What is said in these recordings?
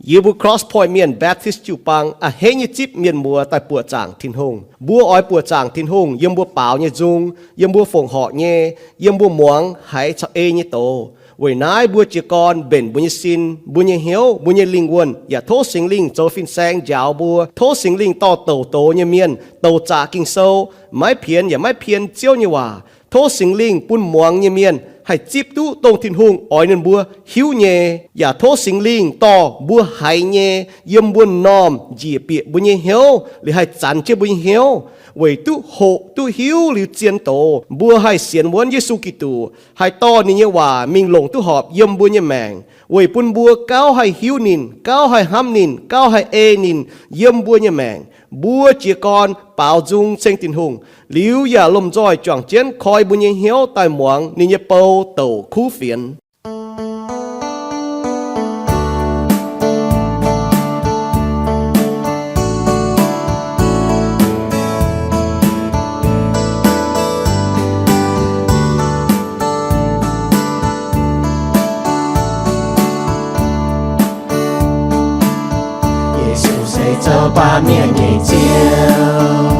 Yie mbuo Cross Point Mienh Baptist jiu-baang a'hneiv nyei zipv mienh muoz daaih buoqc zaangc Tin-Hungh. Mbuo oix buoqc zaangc Tin-Hungh yiem mbuo baaux nyei nzung, yiem mbuo fongc horc nyei, yiem mbuo muangx haiz caux ei nyei doz. Weic naaiv mbuo jiez gorn mbenc mbuo nyei sin, mbuo nyei hnyouv, mbuo nyei lingh wuonh, yaac tov Singx Lingh zoux fin-saeng njaaux mbuo. Tov Singx Lingh dorh douc doz nyei mienh, douc zaqc Ging-Sou, maiv pienx yaac maiv pien Ziouv nyei waac. Tov Singx Lingh bun muangx nyei mienh haih zipv duqv dongh Tin-Hungh oix ninh mbuo hiuv nyei, yaac tov Singx Lingh dorh mbuo haiz nyei yiem mbuo m'normh njiec bieqc mbuo nyei hnyouv, liuz haih zanx jienv mbuo nyei hnyouv, weic duqv hoqc duqv hiuv liuz zien doz, mbuo haih sienx wuonv Yesu Giduc, haih dorh ninh nyei waac mingh longc duqv horpc yiem mbuo nyei maengc, weic bun mbuo gauh haih hiuv ninh, gauh haih hnamv ninh, gauh haih ei ninh yiem mbuo nyei maengc. Mbuo jiez gorn baaux nzung ceng Tin-Hungh, liuz yaac lomh nzoih juangc jienv koi mbuo nyei hnyouv daaih muangx ninh nyei bou douc kuv fienx. Yesu se zoux baamh mienh nyei Ziouv.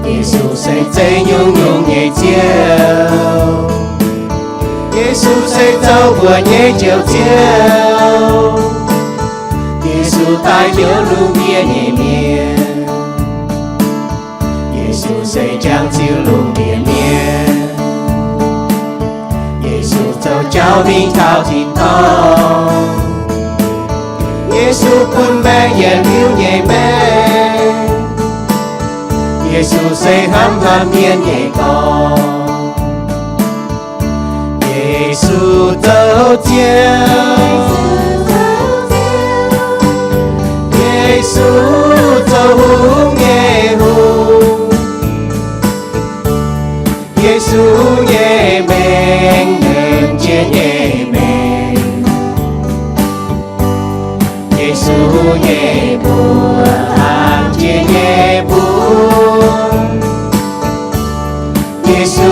Yesu se zeiv nyungc-nyungc nyei Ziouv. Yesu se zoux mbuoqc nyei Njoux Ziouv. Yesu daaih njoux lungh ndiev nyei mienh. Yesu se jangx ziux lungh ndiev mienh. Yesu zoux jauv mingh taux tin-dorngh. Yesu bun maengc yietc liuz nyei maengc. Yesu se hnamv haaix mienh nyei dorn. Yesu zoux Ziouv. Yesu zoux hungh nyei hungh. Yesu nyei mengh nqemh jiex nyei mengh. Yesu nyei mbuox hnamv jiex nyei mbuox. Yesu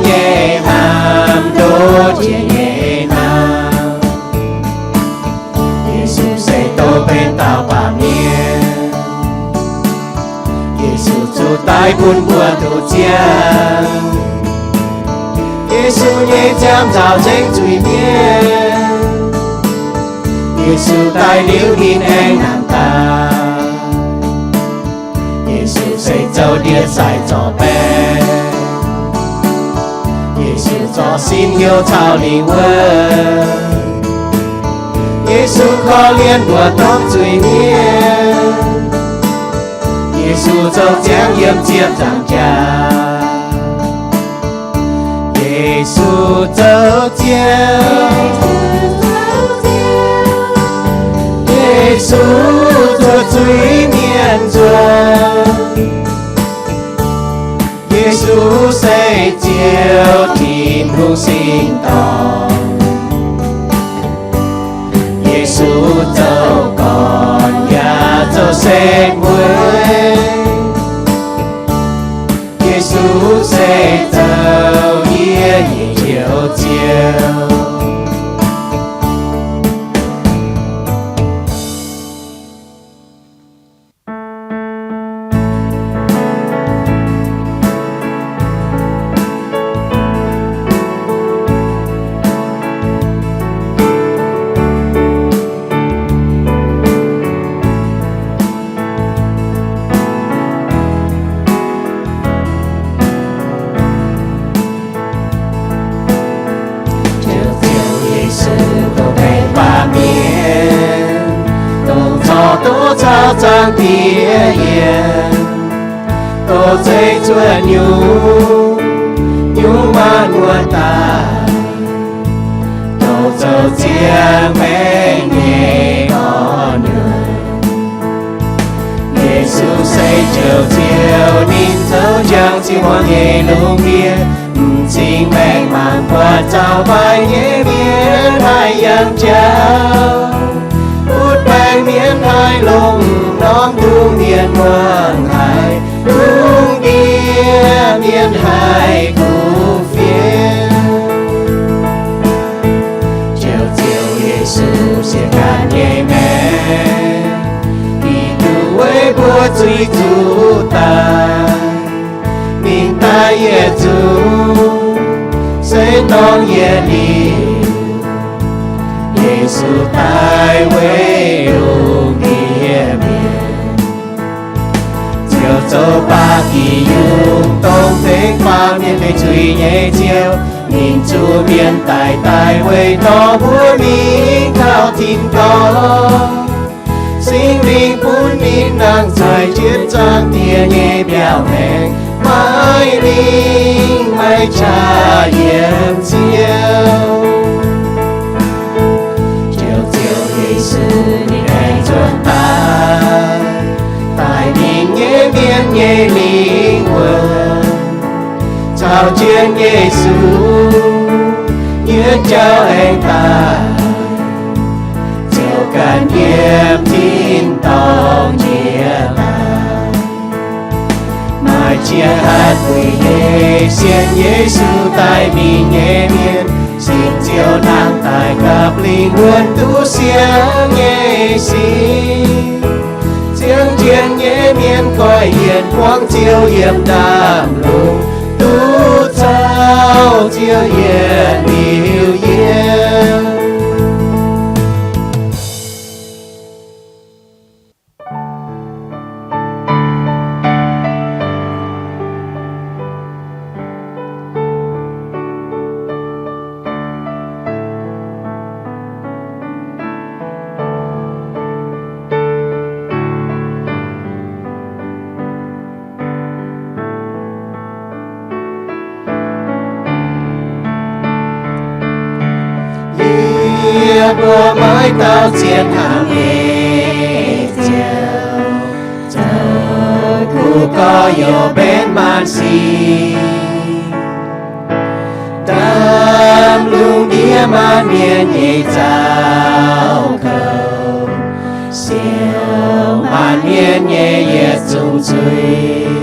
nyei hnamv ndoqv jiex nyei hnamv. Yesu se douz benx dauh baamh mienh. Yesu zuqc daiv bun mbuo duqv ziangh. Yesu nyei ziangh nzaaux nzengc zuiz-mienh. Yesu daiv liuz ninh aengx nangh daaih. Yesu se zoux ndie-sai zorc baeqc. Yesu zorc sin hnyouv caux lingh wuonh. Yesu korv-lienh mbuox domh zuiz-mienh. Yesu zoux ziangx yiem ziepc nzaangc jaax. Yesu zoux Ziouv. Yesu zuov zuiz-mienh nzuonx. Yesu se Ziouv, Tin-Hungh singx dorngh. Yesu zoux gorn yaac zoux setv mueiz. Yesu se zoux yie nyei Njoux Ziouv. Njoux Ziouv Yesu, dongh deix baamh mienh, dongh corc duqv caux Zaangc Diex yiem, dongh zeiv cuotv nyungc, nyungc maanc muotc daaih, dongh zoux ziangx maengc nyei gorn-ndoqv. Yesu se Njoux Ziouv, ninh zoux jangx ziqc hmuangx nyei lungh ndiev, m'zing maengc mangc buatc zaux mbaih nyei mienh haih yangh jauv, butv baengc mienh haih longx, norm dungz mienh muangx haic, lungh ndiev mienh haih kuv fienx. Njoux Ziouv Yesu, siec ganh nyei maengc zuiz zuqc daaih. Ninh daaih yietc zungv se dorngc yietc liuz, Yesu daaih weic lungh ndiev mienh. Ziouv zoux baac dingc yungh dongh tengx baamh mienh deic zuiz nyei Ziouv. Ninh zuqc mienh daic daaih weic dorh mbuo mingh taux tin-dorngh. Singx Lingh bun ninh nangh zueiz jienv zaangc Diex nyei mbiaauc maengx, maiv lingh maiv qaqv yiem Ziouv. Ziouv, Ziouv Yesu, ninh aengx nzuonx daaih, daaih ninh nyei mienh nyei lingh wuonh. Caux jienv Yesu nyei jauv aengx daaih, Ziouv ganh yiem tin-dorngh jiex daaih. Maaih qiex hatc wuic nyei sienx Yesu daaih mingh nyei mienh, singx Ziouv nangh daaih gapv lingh wuonh duqv siang nyei sic. Ziouv, njien nyei mienh goiv yienc buangv Ziouv yiem ndaamv-lungh, duqv caux Ziouv yietc liuz yiem. Yie mbuo maiv dauh zien hnaangx nyei Ziouv, zoux kuv gorx-youz mbenc maanc sic, ndaamv-lungh ndiev maanc mienh nyei zaux kouv, siou maanc mienh nyei yietc zungv zuiz.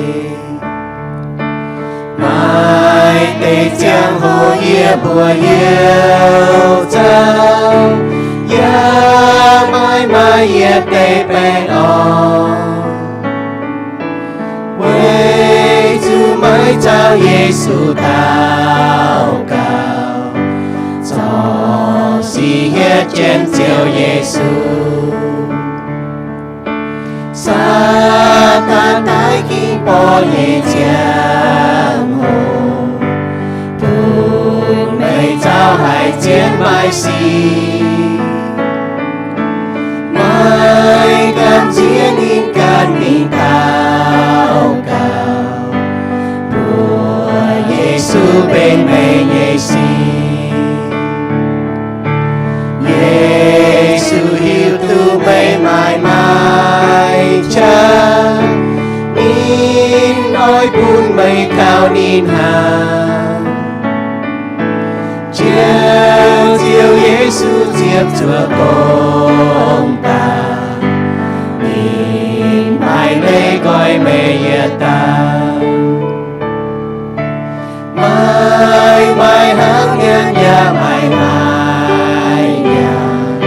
Maaih deix ziangh hoc yie mbuo youc zaux, yaac maaih maaih yietc deix baengh orn, weic zuqc maiv caux Yesu daux gaux, corc sic hietv jienv Ziouv Yesu. Saadaan naaiv ginv borqv nyei ziangh hoc, bun meih zaux haic jienv maaih sic. Maiv gamh nziex ninh ganh mingh daux gaux, mbuox Yesu benx meih nyei sic. Yesu hiuv duqv meih maaih maaih qaqv, ninh oix bun meih gauh ninh hnaangx. Jiex Ziouv Yesu ziepc zuoqc gong daaih, ninh maaih leiz nqoi meih yietc dauh. Maaih maaih hnangv nyanc yaac maaih maaih nyanc,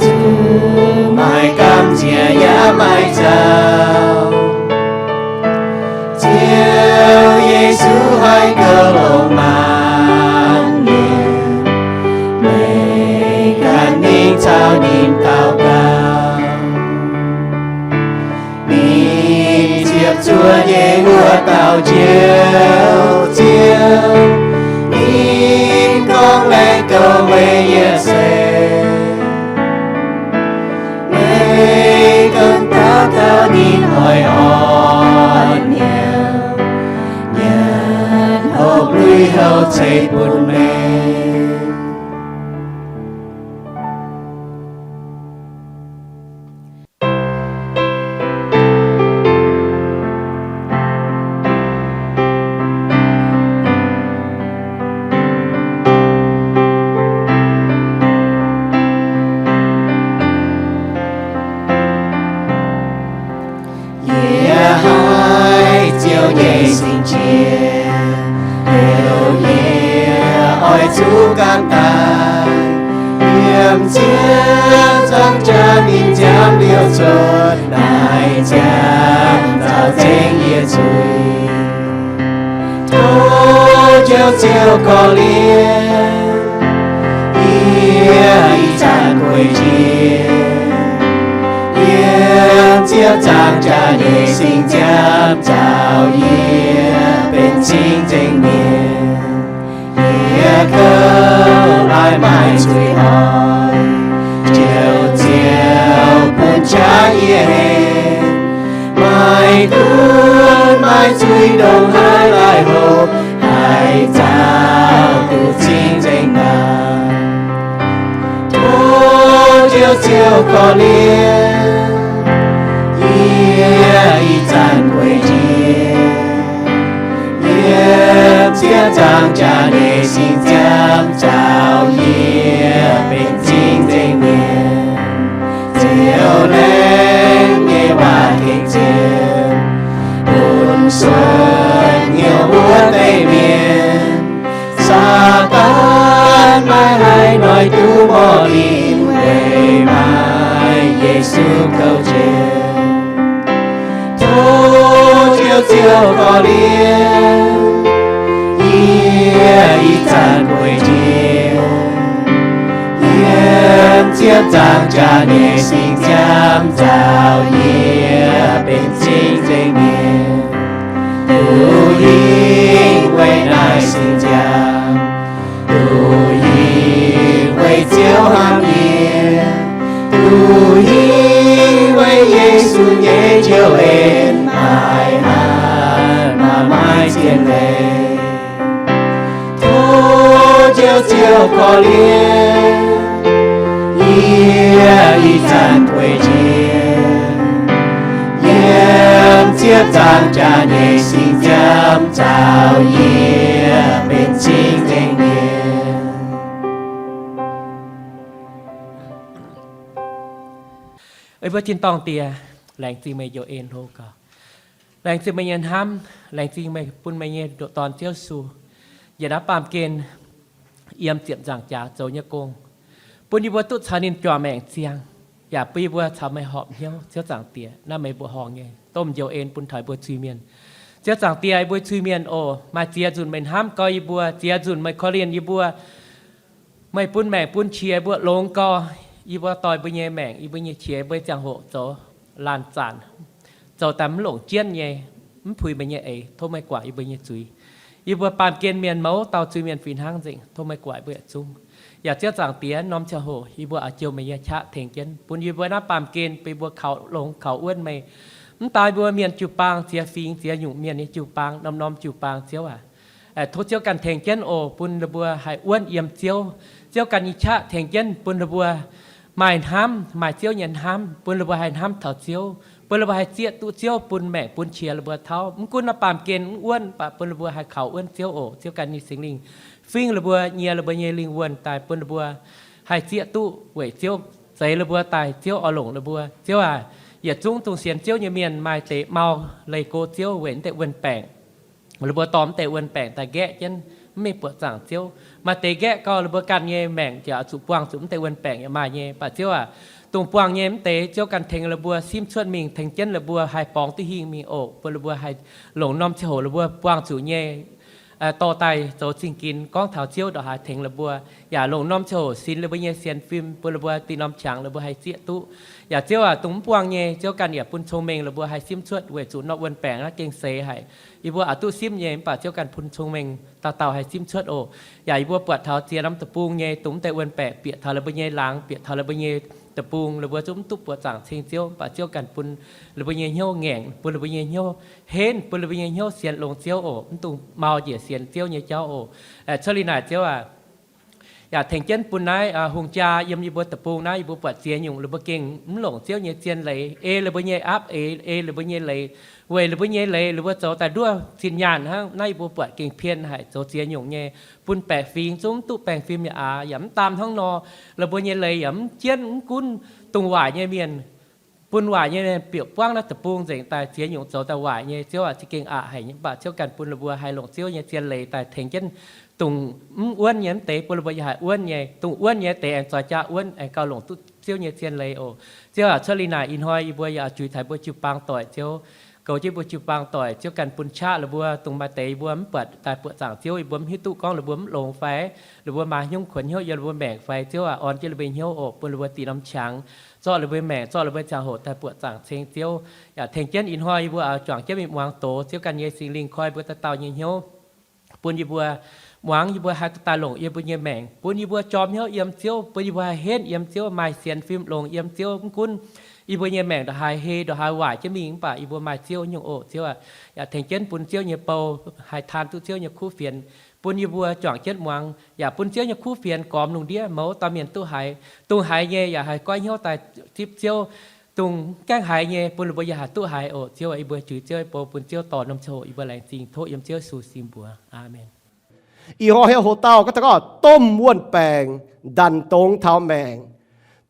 zuqc maaih gamh nziex yaac maaih zaux. Ziouv Yesu haih gouv longc maanc mienh, meih ganh mingh caux ninh daux gaux. Ninh ziepc zuoqc nyei wuov dauh Njoux Ziouv, ninh gorngv laengz goux meih yietc seix. Meih ganh daux gaux ninh oix orn hnyouv, nyanc hopv lui-houx ceix bun meih. Yie haih Ziouv nyei singx qiex, heuc yie oix zuqc gaanv daaih. Yie Ziepc zaang jaax ninh nziaamv liouh cuotv naaic ziangh zaux nzengc yie zuiz. Tov Ziouv, Ziouv korv-lienh yie ih zanc gueic njiec. Yiem ziepc zaang jaax nyei singx nziaamv zaux yie benx cing-nzengc mienh. Yie kouv maaih maaih zuiz hnoi, Ziouv, Ziouv bun qaqv yie hec. Maaih gunv maaih zuiz ndongc haaix laih hlo, haih zaux duqv cing-nzengc mangc. Tov Ziouv, Ziouv korv-lienh yie ih zanc gueic njiec. Yiem ziepc zaang jaax nyei singx ziaamv zaux yie benx cing-nzengc mienh. Ziouv laengz nyei waac tengx zien, bun suonc hnyouv wuov deix mienh. Saadaan maiv haih noic duqv morh ninh, weic maaih Yesu kouv jien. Tov Ziouv, Ziouv korv-lienh yie ih zanc gueic njiec. Yiem ziepc zaang jaax nyei singx ziaamv zaux yie benx cing-nzengc mienh. Duqv hingh weic naaiv singx ziaamv, duqv hingh weic Ziouv hnamv yie, duqv hingh weic Yesu nyei njoux en maaih hnangv maaih maiv zien leiz. Tov Ziouv, Ziouv korv-lienh yie ih zanc gueic njiec. Yiem ziepc zaang jaax nyei singx ziaamv zaux yie benx cing-nzengc mienh. Ei mbuo tin-dorngh Diex, laengz zingh meih njoux en hlo gauh. Laengz zingh meih nyei hnamv, laengz zingh meih bun meih nyei ndoqc Dorn Ziouv Yesu njiec naaiv baamh gen yiem ziepc nzaangc jaax zoux nyei gong, bun yie mbuo duqv caux ninh juangc maengc ziangh, yaac bun yie mbuo caux meih horpc hnyouv. Ziouv Zaangc Diex, naaiv meih mbuo horngh nyei domh njoux en bun taux yie mbuo zuiz-mienh. Ziouv Zaangc Diex, yie mbuo zuiz-mienh oc, maaih ziex nzunc meih hnamv gau yie mbuo, ziex nzunc meih korv-lienh yie mbuo. Meih bun maengc bun qiex mbuo longx gau, yie mbuo doix mbuo nyei maengc, yie mbuo nyei qiex, mbuo ziangh hoc zoux laanh zaanc, zoux daaih mv longc jienv nyei, mv puix meih nyei eix. Tov meih guangc yie mbuo nyei zuiz. Yie mbuo baamh gen mienh mouz dauh zuiz-mienh fih hnangv nzengc. Tov meih guangc yie mbuo yietc zungv. Yaac Ziouv Zaangc Diex, norm ziangh hoc yie mbuo oix jouh meih nyei qaqv tengx jienv bun yie mbuo naaiv baamh gen, bun yie mbuo kaux longx kaux wuonv meih. Mv daaih mbuo mienh jiu-baang, ziex fingx ziex nyungc mienh nyei jiu-baang, norm-norm jiu-baang, Ziouv aac, tov Ziouv ganh tengx jienv oc, bun ninh mbuo haih wuonv yiem Ziouv. Ziouv ganh nyei qaqv tengx jienv bun ninh mbuo maaih hnamv, maaih Ziouv nyei hnamv, bun ninh mbuo haih hnamv taux Ziouv, bun ninh mbuo haih zieqv duqv Ziouv bun maengc bun qiex ninh mbuo tauv. Mv gunv naaiv baamh gen mv wuonv, mv baac bun ninh mbuo haih kaux wuonv Ziouv oc. Ziouv ganh nyei Singx Lingh fingv ninh mbuo, nyie ninh mbuo nyei lingh wuonh daaih, bun ninh mbuo haih zieqv duqv weic Ziouv zeix ninh mbuo daaih, Ziouv oix longc ninh mbuo. Ziouv aac, yietc zungv dongh sienx Ziouv nyei mienh maaih deix mau leih go Ziouv weic mv deix wuon-baengc. Ninh mbuo dorh mv deix wuon-baengc daaih nqaeqv jienv, mv mingh buoqc zaangc Ziouv. Maaih deix nqaeqv gau, ninh mbuo ganh nyei maengc yaac zuqc buangh zuqc mv deix wuon-baengc yaac maaih nyei. Mv baac Ziouv aac, dongh buangh nyei mv deix, Ziouv ganh tengx ninh mbuo simv cuotv mingh, tengx jienv ninh mbuo haih borngz duqv hingh mingh oc. Bun ninh mbuo haih longc norm ziangh hoc ninh mbuo buangh zuqc nyei dorh daaih zoux zingh ginx gorngv taux Ziouv ndongc haaix tengx ninh mbuo, yaac longc norm ziangh hoc sinx ninh mbuo nyei sienx fim, bun ninh mbuo dih norm qangx ninh mbuo haih zieqv duqv. Yaac Ziouv aac, dongh mv buangh nyei, Ziouv ganh yaac bun cong-mengh ninh mbuo haih simv cuotv weic zuqc norm wuon-baengc naaiv gengh seix haic. Yie mbuo oix duqv simv nyei, mv baac Ziouv ganh bun cong-mengh dauh dauh haih simv cuotv oc. Yaac yie mbuo buatc taux ziex norm deic-bung nyei, dongh mv deix wuon-baengc bieqc taux ninh mbuo nyei laangz, bieqc taux ninh mbuo nyei deic-bung, ninh mbuo zungv mv duqv buoqc zaangc ceng Ziouv, mv baac Ziouv ganh bun ninh mbuo nyei hnyouv ngaengc, bun ninh mbuo nyei hnyouv henv, bun ninh mbuo nyei hnyouv sienx longx Ziouv oc. Mv dungx mau njiec sienx Ziouv nyei jauv oc. Cuotv liuz naaic Ziouv aac, yaac tengx jienv bun naaiv hungh jaa yiem yie mbuo deic-bung naaiv, yie mbuo buatc ziex nyungc ninh mbuo gengh mv longc Ziouv nyei zien leiz, ei ninh mbuo nyei aapv eix, ei ninh mbuo nyei leiz. Weic ninh mbuo nyei leiz, ninh mbuo zoux daaih nduov zinh nyaanh hnangv. Naaiv yie mbuo buatc gengh pien haic, zoux ziex nyungc nyei, bun baeqc fingx zungv mv duqv baengh fim yaac aav. Yaac mv daam hnangv nor, ninh mbuo nyei leiz yaac mv jienv, mv gunv dongh waaic nyei mienh bun waaic nyei bieqc buangv naaiv deic-bung nzengc daaih ziex nyungc zoux daaih waaic nyei. Ziouv aac, za'gengh aqc haic nyei, mv baac Ziouv ganh bun ninh mbuo haih longc Ziouv nyei zien leiz daaih tengx jienv dongh mv wuonv nyei, mv deix bun ninh mbuo yaac haih wuonv nyei. Dongh wuonv nyei deix aengx zoix jaav wuonv, aengx gauh longc duqv Ziouv nyei zien leiz oc. Ziouv aac, cuotv liuz naaic ih hnoi yie mbuo yaac zuiz taux mbuo jiu-baang doic, Ziouv, goux jienv mbuo jiu-baang doic, Ziouv ganh bun qaqv ninh mbuo. Dongh maaih deix yie mbuo mv buatc daaih buoqc zaangc Ziouv, yie mbuo mv hiuv duqv gorngv ninh mbuo mv longx fai ninh mbuo maaih hnyungv kuonx hnyouv yiem ninh mbuo maengc fai, Ziouv aac, orn jienv ninh mbuo nyei hnyouv oc, bun ninh mbuo dih norm qangx, zorqv ninh mbuo maengc, zorqv ninh mbuo ziangh hoc daaih buoqc zaangc ceng Ziouv. Yaac tengx jienv ih hnoi yie mbuo oix juangc jienv mingh muangx doz, Ziouv ganh nyei Singx Lingh koi mbuo dauh dauh nyei hnyouv, bun yie mbuo muangx, yie mbuo haih daaih longc yie mbuo nyei maengc, bun yie mbuo jorm hnyouv yiem Ziouv, bun yie mbuo haih henv yiem Ziouv, maaih sienx fim longx yiem Ziouv. Mv gunv yie mbuo nyei maengc ndongc haaix hei ndongc haaix waaic jienv mingh, mv baac yie mbuo maaih Ziouv nyungc oc, Ziouv aac. Yaac tengx jienv bun Ziouv nyei bou haih taan duqv Ziouv nyei kuv fienx, bun yie mbuo juangc jienv muangx, yaac bun Ziouv nyei kuv fienx gormx lungh ndiev, mouz dauh mienh duqv haiz, dongh haiz nyei yaac haih goiv hnyouv daaih zipv Ziouv, dongh gaengh haiz nyei bun ninh mbuo yaac haih duqv haiz oc, Ziouv aac. Yie mbuo juix Ziouv nyei bou bun Ziouv dorh norm ziangh hoc yie mbuo laengz zingh, tov yiem Ziouv Yesu singx mbuox. Aamen. Ih hnoi heuc hoc dauh gorngv taux gorngv domh wuonh baengc ndanc dongz taux maengc.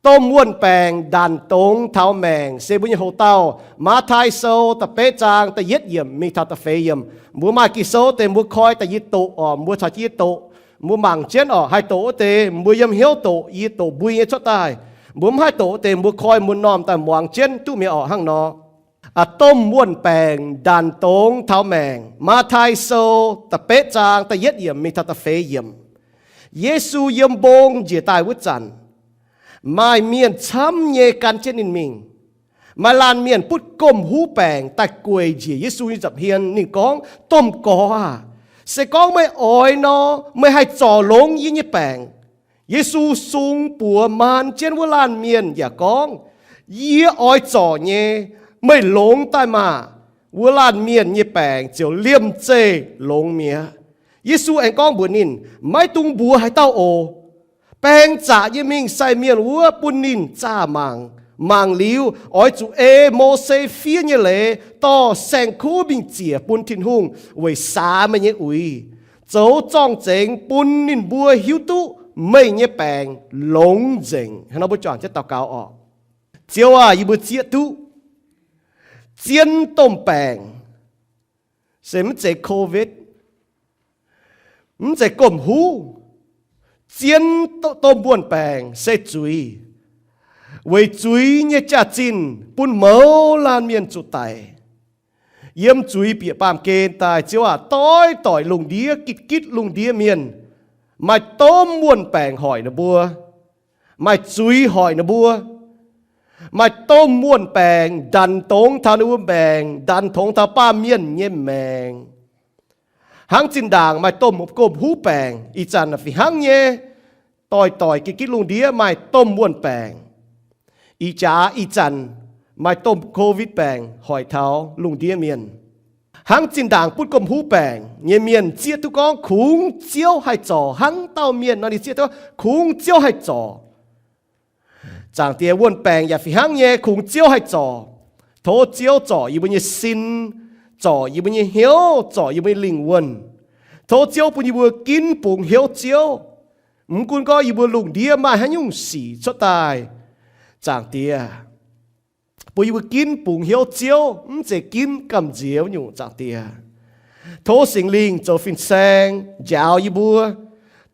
Domh wuonh baengc ndanc dongz taux maengc se mbuo nyei hoc dauh, Matv^taai Sou da'betv zaang da'yietv yiemc mingh taux da'feix yiemc. Mbuo maaih Ging-Sou deix mbuo koi daaih yie doqc oc, mbuo caux jienv yie doqc. Mbuo mangc jienv oc, haih doqc wuov deix mbuo yiem hnyouv doqc, yie doqc mbui nyei cuotv daaih. Mbuo mv haih doqc wuov deix mbuo koi mbuo m'normh daaih muangx jienv duqv mi'aqv oc. Hnangv nor, domh wuonh baengc ndanc dongz taux maengc. Matv^taai Sou da'betv zaang da'yietv yiemc mingh taux da'feix yiemc. Yesu yiem mbong njiec daaih wuov zanc, maaih mienh camv nyei gan jienv ninh mingh. Maaih laanh mienh butv gomh huv baengc daaih gueic njiec Yesu nyei nza'hmien. Ninh gorngv, Domh Gorx aah! Se gorngv meih oix nor, meih haih zorc longx yie nyei baengc. Yesu sung buoz maan jienv wuov laanh mienh yaac gorngv, Yie oix zorc nyei, meih longx daaih maah! Wuov laanh mienh nyei baengc ziouc liemh zeih longx mi'aqv. Yesu aengx gorngv mbuox ninh, Maiv dungx mbuox haaix dauh oc. Baeng zaqc nyei mingh sai mienh wuov bun ninh zaah mangc. Mangc liuz, oix zuqc ei Mose fiev nyei leiz dorh saeng-kuv mingh ziec bun Tin-Hungh weic saax meih nyei uix, zoux zorng-zengx bun ninh mbuo hiuv duqv meih nyei baengc longx nzengc. Hnangv nor mbuo juangc jienv daux gaux oc. Ziouv aah! Yie mbuo zieqv duqv zien domh baengc se mv zeiz COVID, mv zeiz gomh huv. Zien domh wuonh baengc se zuiz. Weic zuiz nyei jaax-zinh bun mouz laanh mienh zuqc daic. Yiem zuiz bieqc baamh gen daaih, Ziouv aah! Doix-doix lungh ndiev, gitv-gitv lungh ndiev mienh, maaih domh wuonh baengc hoic ninh mbuo, maaih zuiz hoic ninh mbuo. Maaih domh wuonh baengc ndanc dongz taux ninh mbuo maengc, ndanc dongz taux baamh mienh nyei maengc. Hnangv zinh ndaangc maaih domh gomh huv baengc, ih zanc fih hnangv nyei, doix-doix gitv-gitv lungh ndiev maaih domh wuonh baengc. Ih jaax ih zanc maaih domh COVID baengc hoic taux lungh ndiev mienh. Hnangv zinh ndaangc butv gomh huv baengc nyei mienh zieqv duqv gorngv kungx Ziouv haih zorc. Hnangv dauh mienh nor ninh zieqv duqv gorngv kungx Ziouv haih zorc. Zaangc Diex, wuonh baengc yaac fih hnangv nyei, kungx Ziouv haih zorc. Tov Ziouv zorc yie mbuo nyei sin, zorc yie mbuo nyei hnyouv, zorc yie mbuo nyei lingh wuonh. Tov Ziouv bun yie mbuo ginv bungx hnyouv Ziouv. Mv gunv gorngv yie mbuo lungh ndiev maaih haaix nyungc sic cuotv daaih, Zaangc Diex, bun yie mbuo ginv bungx hnyouv Ziouv, mv zeiz ginv gamh nziex wuov nyungc, Zaangc Diex. Tov Singx Lingh zoux fin-saeng njaaux yie mbuo,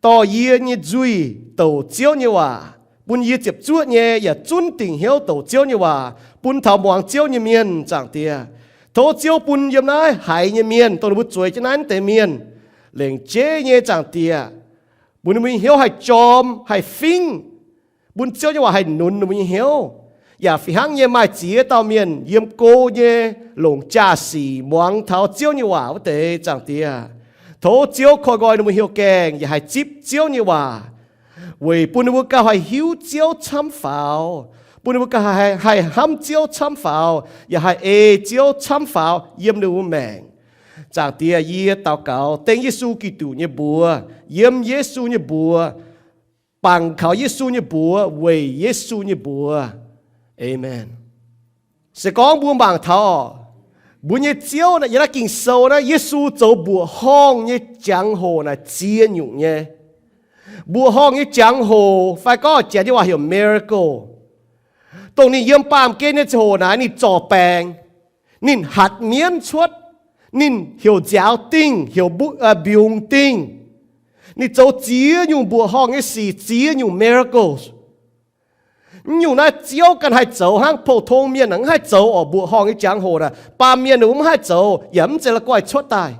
dorh yie nyei nzuih douc Ziouv nyei waac, bun yie ziepc zuoqv nyei yaac zunv dingc hnyouv douc Ziouv nyei waac bun taux muangx Ziouv nyei mienh, Zaangc Diex. Tov Ziouv bun yiem naaiv haiz nyei mienh, dongh ninh mbuo zueiz jienv naaiv deix mienh, lengc jeiv nyei, Zaangc Diex, bun ninh mbuo nyei hnyouv haih jorm, haih fingv, bun Ziouv nyei waac haih nunz ninh mbuo nyei hnyouv. Yaac fih hnangv nyei maaih ziex dauh mienh yiem go nyei longc jaa-sic muangx taux Ziouv nyei waac wuov deix, Zaangc Diex. Tov Ziouv koi nqoi ninh mbuo hnyouv gaengh yaac haih zipv Ziouv nyei waac, weic bun ninh mbuo gauh haih hiuv Ziouv camv faaux, bun ninh mbuo gauh haih, haih hnamv Ziouv camv faaux, yaac haih ei Ziouv camv faaux yiem ninh mbuo maengc. Zaangc Diex, yie daux gaux dengv Yesu Giduc nyei mbuox, yiem Yesu nyei mbuox, bangc kaux Yesu nyei mbuox, weic Yesu nyei mbuox. Aamen. Se gorngv mbuo mangc taux mbuo nyei Ziouv naaiv, yiem naaiv Ging-Sou naaiv, Yesu zoux mbuoqc horngh nyei jangx-hoc naaic ziex nyungc nyei. Mbuoqc horngh nyei jangx-hoc fai gorngv Janx nyei waac heuc miracle. Dongh ninh yiem baamh gen nyei ziangh hoc naaic, ninh zorc baengc, ninh hatc mienv cuotv, ninh heuc nziaaux dingh, heuc mbiungc dingh, ninh zoux ziex nyungc mbuoqc horngh nyei sic, ziex nyungc miracles. Nyungc naaiv Ziouv ganh haih zoux hnangv, pou-tong mienh mv haih zoux oc. Mbuoqc horngh nyei ziangh hoc naaic, baamh mienh mv haih zoux, yaac mv zeiz la'guaih cuotv daaih.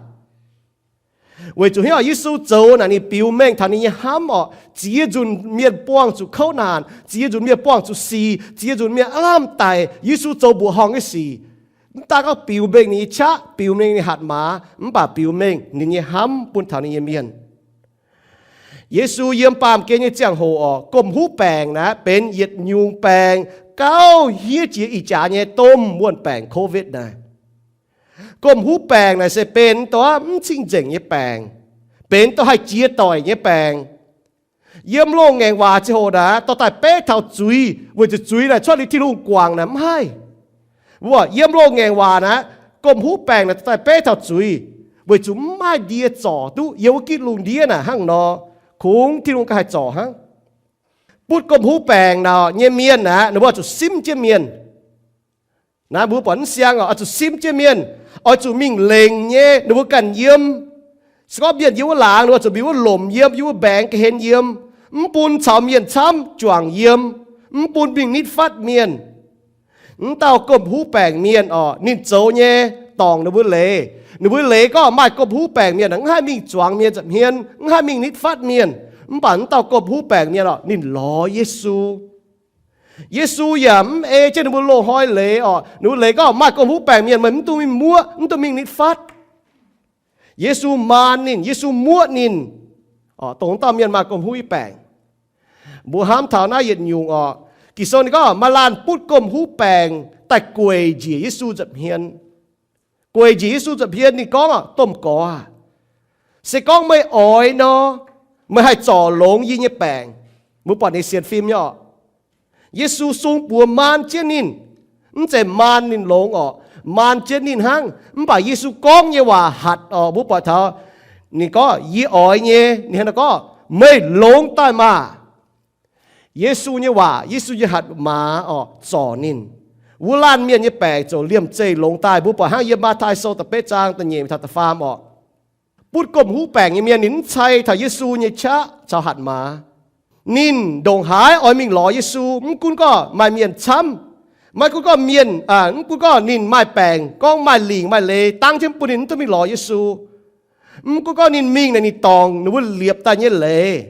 Weic zuqc hnangv Yesu zoux naaic, ninh biux mengh taux ninh nyei hnamv oc. Ziex nzunc mienh buangh zuqc kouv naanc, ziex nzunc mienh buangh zuqc sic, ziex nzunc mienh aav lamh daic, Yesu zoux mbuoqc horngh nyei sic. Mv daaih gorngv biux mengh ninh nyei qaqv, biux mengh ninh hatc maaz, mv baac biux mengh ninh nyei hnamv bun taux ninh nyei mienh. Yesu yiem baamh gen nyei ziangh hoc oc, gomh huv baengc naaic benx yietc nyungc baengc gauh hniev jiex ih jaax nyei domh wuonh baengc Covid naaic. Gomh huv baengc naaic se benx dongh mv cing-nzengc nyei baengc, benx dongh haih jiex doic nyei baengc. Yiem loz-ngaengc waac ziangh hoc naaic dorh daaih beiv taux zuiz, weic zuqc zuiz naaic cuotv liuz Tin-Hungh guangc naaic mv haih. Mbuo yiem loz-ngaengc waac naaic, gomh huv baengc naaic dorh daaih beiv taux zuiz, weic zuqc mv maaih ndie zorc duqv yiem wuov gitv lungh ndiev naaic hnangv nor. Kungx Tin-Hungh ganh haih zorc hnangv. Butv gomh huv baengc naaic nyei mienh aeqv, ninh mbuo oix zuqc simv jienv mienh. Naaiv mbuo buatc mv siang oc, oix zuqc simv jienv mienh, oix zuqc mingh lengc nyei ninh mbuo ganh yiem. Se gorngv mienh yiem wuov laangz, ninh mbuo zuqc mingh wuov lomc yiem, yiem wuov mbaengx ga'hlen yiem, mv bun caux mienh camv juangc yiem, mv bun mingh nitv fatv mienh. Mv dauh gomh huv baengc mienh oc, ninh zoux nyei dorngc ninh mbuo leiz. Ninh mbuo leiz gorngv maaih gomh huv baengc mienh mv haih mingh zuangx mienh nza'hmien, mv haih mingh nitv fatv mienh. Mv baac mv dauh gomh huv baengc mienh oc, ninh lorz Yesu. Yesu yaac mv ei jienv ninh mbuo loz-hnoi leiz oc. Ninh mbuo leiz gorngv maaih gomh huv baengc mienh meih mv dungx mingh muoqv, mv dungx mingh nitv fatv. Yesu maan ninh, Yesu muoqv ninh, dongh wuov dauh mienh maaih gomh huv nyei baengc. Mbuo hnamv taux naaiv yietc nyungc oc. Ging-Sou ninh gorngv maaih laanh butv gomh huv baengc daaih gueic njiec Yesu nza'hmien. Gueic njiec Yesu nza'hmien, ninh gorngv, Domh Gorx aah, se gorngv meih oix nor, meih haih zorc longx yie nyei baengc. Mbuo buatc ninh sienx fim nyei oc. Yesu sung buoz maan jienv ninh, mv zeiz maan ninh longx oc, maan jienv ninh hnangv. Mv baac Yesu gorngv nyei waac hatc oc, mbuo buatc taux ninh gorngv, Yie oix nyei. Ninh hnangv naaiv gorngv, Meih longx daaih maah! Yesu nyei waac, Yesu nyei hatc maaz oc, zorc ninh. Wuov laanh mienh nyei baengc ziouc liemh zeih longx daaih. Mbuo buatc hnangv yiem Matv^tai Sou da'betv zaang da'nyeic taux da'faam oc. Butv gomh huv baengc nyei mienh ninh mv cai taux Yesu nyei qaqv caux hatc maaz. Ninh ndongc haaix oix mingh lorz Yesu, mv gunv gorngv maaih mienh camv, maiv gunv gorngv mienh, mv gunv gorngv ninh maaih baengc, gorngv maaih lingc maaih leiz dangv jienv bun ninh mv duqv mingh lorz Yesu. Mv gunv gorngv ninh mingh naaic ninh dorngc ninh mbuo liepc daaih nyei leiz.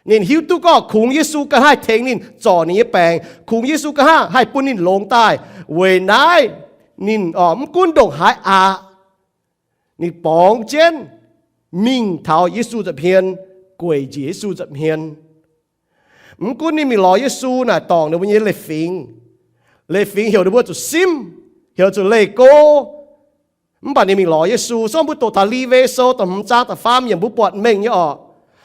Ninh hiuv duqv gorngv kungx Yesu ganh haih tengx ninh zorc ninh nyei baengc, kungx Yesu ganh haih bun ninh longx daaih. Weic naaiv ninh mv gunv ndongc haaix aqc, ninh borngz jienv mingh taux Yesu nza'hmien, gueic njiec Yesu nza'hmien. Mv gunv ninh mingh lorz Yesu naaic dorngc ninh mbuo nyei leiz-fingx. Leiz-fingx heuc ninh mbuo zuqc simv, heuc zuqc leih go. Mv baac ninh mingh lorz Yesu. Sorng mbuo doqc taux Liv^ve Sou da'hmz zaang da'faam yiemc mbuo buatc mengh nyei oc.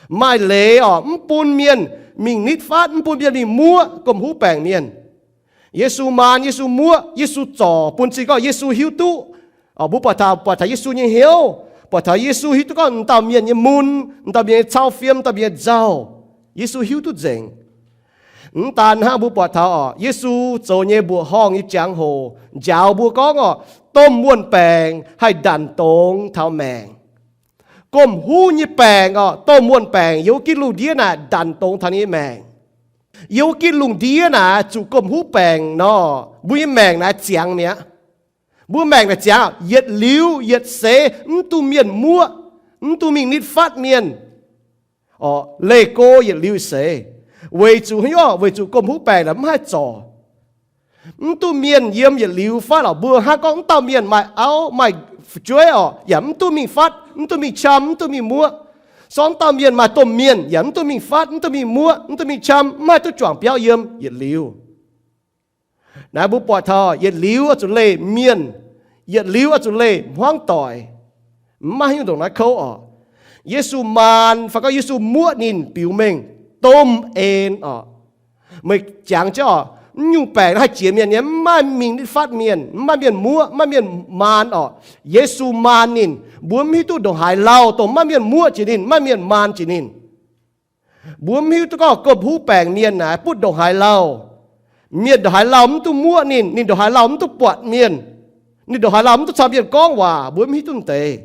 Maaih leiz oc, mv bun mienh mingh nitv fatv, mv bun mienh mingh muoqv gomh huv baengc mienh. Yesu maan, Yesu muoqv, Yesu zorc, bun cing gorngv Yesu hiuv duqv. Mbuo buatc taux, buatc taux Yesu nyei hnyouv, buatc taux Yesu hiuv duqv gorngv m'dauh mienh nyei mun, m'dauh mienh nyei cau fiem, m'dauh mienh nyei nzauh, Yesu hiuv duqv nzengc. Mv daan hnangv, mbuo buatc taux oc, Yesu zoux nyei mbuoqc horngh nyei jangx-hoc njaaux mbuo gorngv oc, domh wuonh baengc haih ndanc dongz taux maengc. Gomh huv nyei baengc oc, domh wuonh baengc yiem wuov gitv lungh ndiev naaic ndanc dongz taux ninh nyei maengc. Yiem wuov gitv lungh ndiev naaic zuqc gomh huv baengc nor, mbuo nyei maengc naaic ziangx mi'aqv. Mbuo maengc naaic ziangx, yietc liuz yietc seix mv duqv mienh muoqv, mv duqv mingh nitv fatv mienh. Leih go yietc liuz seix, weic zuqc haaix nyungc? Weic zuqc gomh huv baengc naaic mv haih zorc. Mv duqv mienh yiem yietc liuz fatv oc. Mbuo hnangv gorngv mv dauh mienh maaih auv, maaih fu'jueiv oc, yaac mv duqv mingh fatv, mv duqv mingh qam, mv duqv mingh muoqv. Sorng mv dauh mienh maaih domh mienh yaac mv duqv mingh fatv, mv duqv mingh muoqv, mv duqv mingh qam, mv haih duqv juangc biauv yiem yietc liuz. Naaiv mbuo buatc taux yietc liuz oix zuqc leih mienh, yietc liuz oix zuqc leih hmuangv doic. Mv maaih haaix nyungc ndongc naaiv kouv oc. Yesu maan fai gorngv Yesu muoqv ninh biux mengh domh en oc. Meih jangx jienv oc, mv nyungc baengc haih jiex mienh nyei, mv maaih mingh nitv fatv mienh, mv maaih mienh muoqv, mv maaih mienh maan oc. Yesu maan ninh, mbuo mv hiuv duqv ndongc haaix lauh dongh mv maaih mienh muoqv jiex ninh, mv maaih mienh maan jiex ninh. Mbuo mv hiuv duqv gorngv gomh huv baengc mienh naaic butv ndongc haaix lauh. Mienh ndongc haaix lauh mv duqv muoqv ninh, ninh ndongc haaix lauh mv duqv buatc mienh, ninh ndongc haaix lauh mv duqv caux mienh gorngv waac, mbuo mv hiuv duqv deix.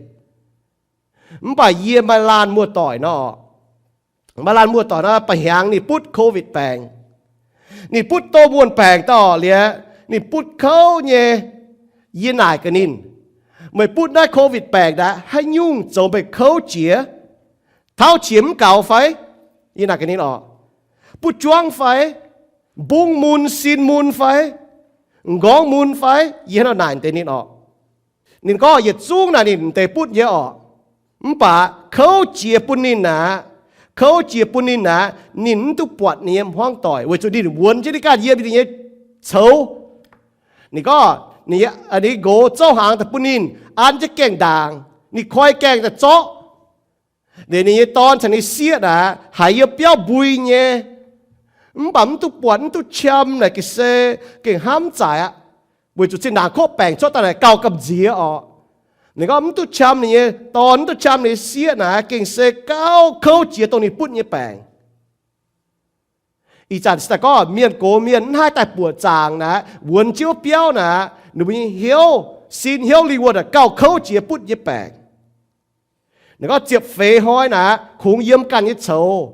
Mv baac yie maaih laanh muoz-doic nor, maaih laanh muoz-doic nor, ba'hnyangx ninh butv covid baengc. Ninh butv domh wuon-baengc daaih liuz, ninh butv kouv nyei. Yie naaic gaax ninh, meih butv naaiv covid baengc naaic, haaix nyungc zoux meih kouv jiex? Tauv qiex mv gaux fai? Yie naaic gaax ninh oc, butv juangv fai? Mbungv mun, sin mun fai? M'nqorngv mun fai? Yie hnangv naaic deix ninh oc. Ninh gorngv yietc zungv naaic ninh deix butv nyei oc. Mv baac kouv jiex bun ninh aqv, kouv jiex bun ninh aqv, ninh mv duqv buatc ninh nyei hmuangv doic weic zuqc ninh wuonx jienv ninh ganh yiem ninh nyei coux. Ninh gorngv ninh nqox zouv hnaangx daaih bun ninh, an jienv gaengh ndaangc, ninh koi gaengh daaih zorqv. Liuz ninh nyei dorn caux ninh sieqv naaic haiz yiem biauv mbui nyei, mv baac mv duqv buatc mv duqv qam naaic gengh se, gengh hnamv zaaic aqv, weic zuqc zinh ndaangc kov baengc cuotv daaih naaic gauh gamh nziex oc. Ninh gorngv mv duqv qam ninh nyei dorn, mv duqv qam ninh sieqv naaic gengh se gauh kouv jiex dongh ninh butv nyei baengc. Ih zanc se daaih gorngv mienh gox mienh mv haih daaih buoqc zaangc naaic, wuonx jienv wuov biauv naaic, ninh mbuo nyei hnyouv, sin hnyouv lingh wuonh naaic gauh kouv jiex butv nyei baengc. Ninh gorngv ziepc feix hnoi naaic kungx yiem ganh nyei coux,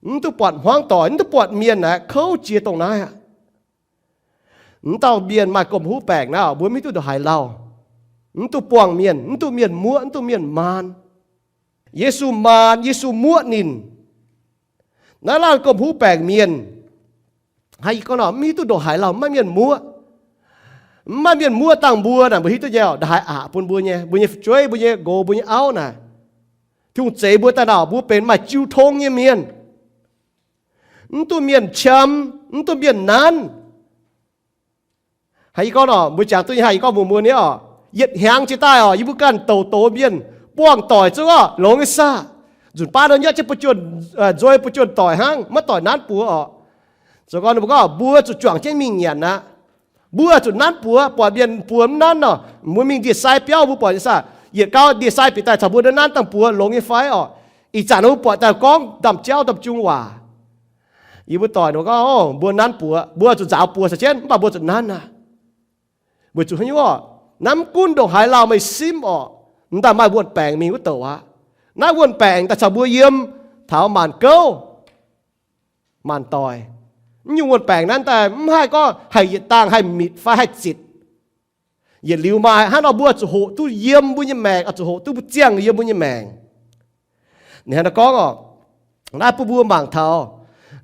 mv duqv buatc hmuangv doic, mv duqv buatc mienh naaic kouv jiex dongh naaiv aqv. Mv dauh mienh maaih gomh huv baengc naaiv, mbuo mv hiuv duqv ndongc haaix lauh, mv duqv buangh mienh, mv duqv mienh muoqv, mv duqv mienh maan. Yesu maan, Yesu muoqv ninh. Naaiv laanh gomh huv baengc mienh, haaix gorngv nor mv hiuv duqv ndongc haaix lauh, mv maaih mienh muoqv. Mv maaih mienh muoqv dangh mbuo naaic, mbuo hiuv duqv nyei, ndongc haaix aqc bun mbuo nyei, mbuo nyei fu'jueiv, mbuo nyei nqox, mbuo nyei auv naaic. Tin-Hungh zeix mbuo daaih nor, mbuo benx maaih jiu tong nyei mienh. Mv duqv mienh qam, mv duqv mienh nanv. Haaix yie gorngv nor, mbuo jangx duqv nyei haih yie gorngv mbuox mbuo nyei oc. Yietc hnyangx jiex daaih oc, yie mbuo ganh douc doz mienh buangh doic zungv oc, longx nyei saah. Nzunc baav nor nyatv jienv buoz-juonh, nzueiz buoz-juonh doic hnangv, maiv doic nanv buoz oc. Zoux gau ninh mbuo gorngv mbuo zuqc juangc jienv mingh nyanc aqv. Mbuo zuqc nanv buoz, buatc mienh buoz mv nanv nor, mbuo mingh ndie-sai biauv mbuo buatc nyei saah, yietc gauh ndie-sai bieqc daaih caux mbuo nanv dangh buoz longx nyei fai oc. Ih zanc mbuo buatc daaih gorngv ndaamv-jauv ndaamv-jung waac. Yie mbuo doic ninh gorngv, mbuo nanv buoz, mbuo zuqc nzaaux buoz caux jienv, mv baac mbuo zuqc nanv aqv. Weic zuqc haaix nyungc oc? Naaiv mv gunv ndongc haaix lauh meih simv oc, mv daaih maaih wuon-baengc mingh wuov douc aqv. Naaiv wuon-baengc daaih caux mbuo yiem taux maanc gouv, maanc doic. Mv nyungc wuon-baengc naaiv daaih mv haih gorngv haih yietc dangh haih mitc fai haih zitc. Yietc liuz maaih hnangv nor mbuo zuqc hoqc duqv yiem mbuo nyei maengc, oix zuqc hoqc duqv mbuo ziangh yiem mbuo nyei maengc. Ninh hnangv naaiv gorngv oc, naaiv bun mbuo mangc taux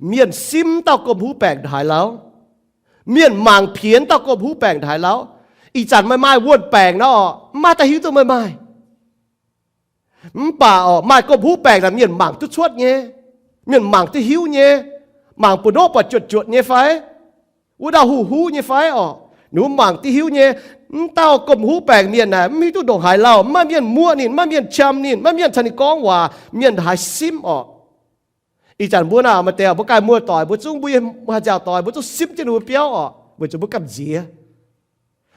mienh simv dauh gomh huv baengc ndongc haaix lauh, mienh mangc piex dauh gomh huv baengc ndongc haaix lauh. Ih zanc meih maaih wuon-baengc nor, mv maaih daaih hiuv duqv meih maaih. Mv baac oc, maaih gomh huv baengc naaic mienh mangc duqv cuotv nyei, mienh mangc duqv hiuv nyei, mangc buoz-ndoqv buatc juotc juotc nyei fai, wuov dauh huv huv nyei fai oc, ninh mbuo mangc duqv hiuv nyei. Mv dauh gomh huv baengc mienh naaic mv hiuv duqv ndongc haaix lauh, mv maaih mienh muoqv ninh, mv maaih mienh qam ninh, mv maaih mienh caux ninh gorngv waac, mienh ndongc haaix simv oc. Ih zanc mbuo naaic maaih deix mbuo ganh muoz-doic, mbuo zungv, mbuo nyei haaix nziaauc doic, mbuo zungv simv jienv ninh mbuo biauv oc, weic zuqc mbuo gamh nziex.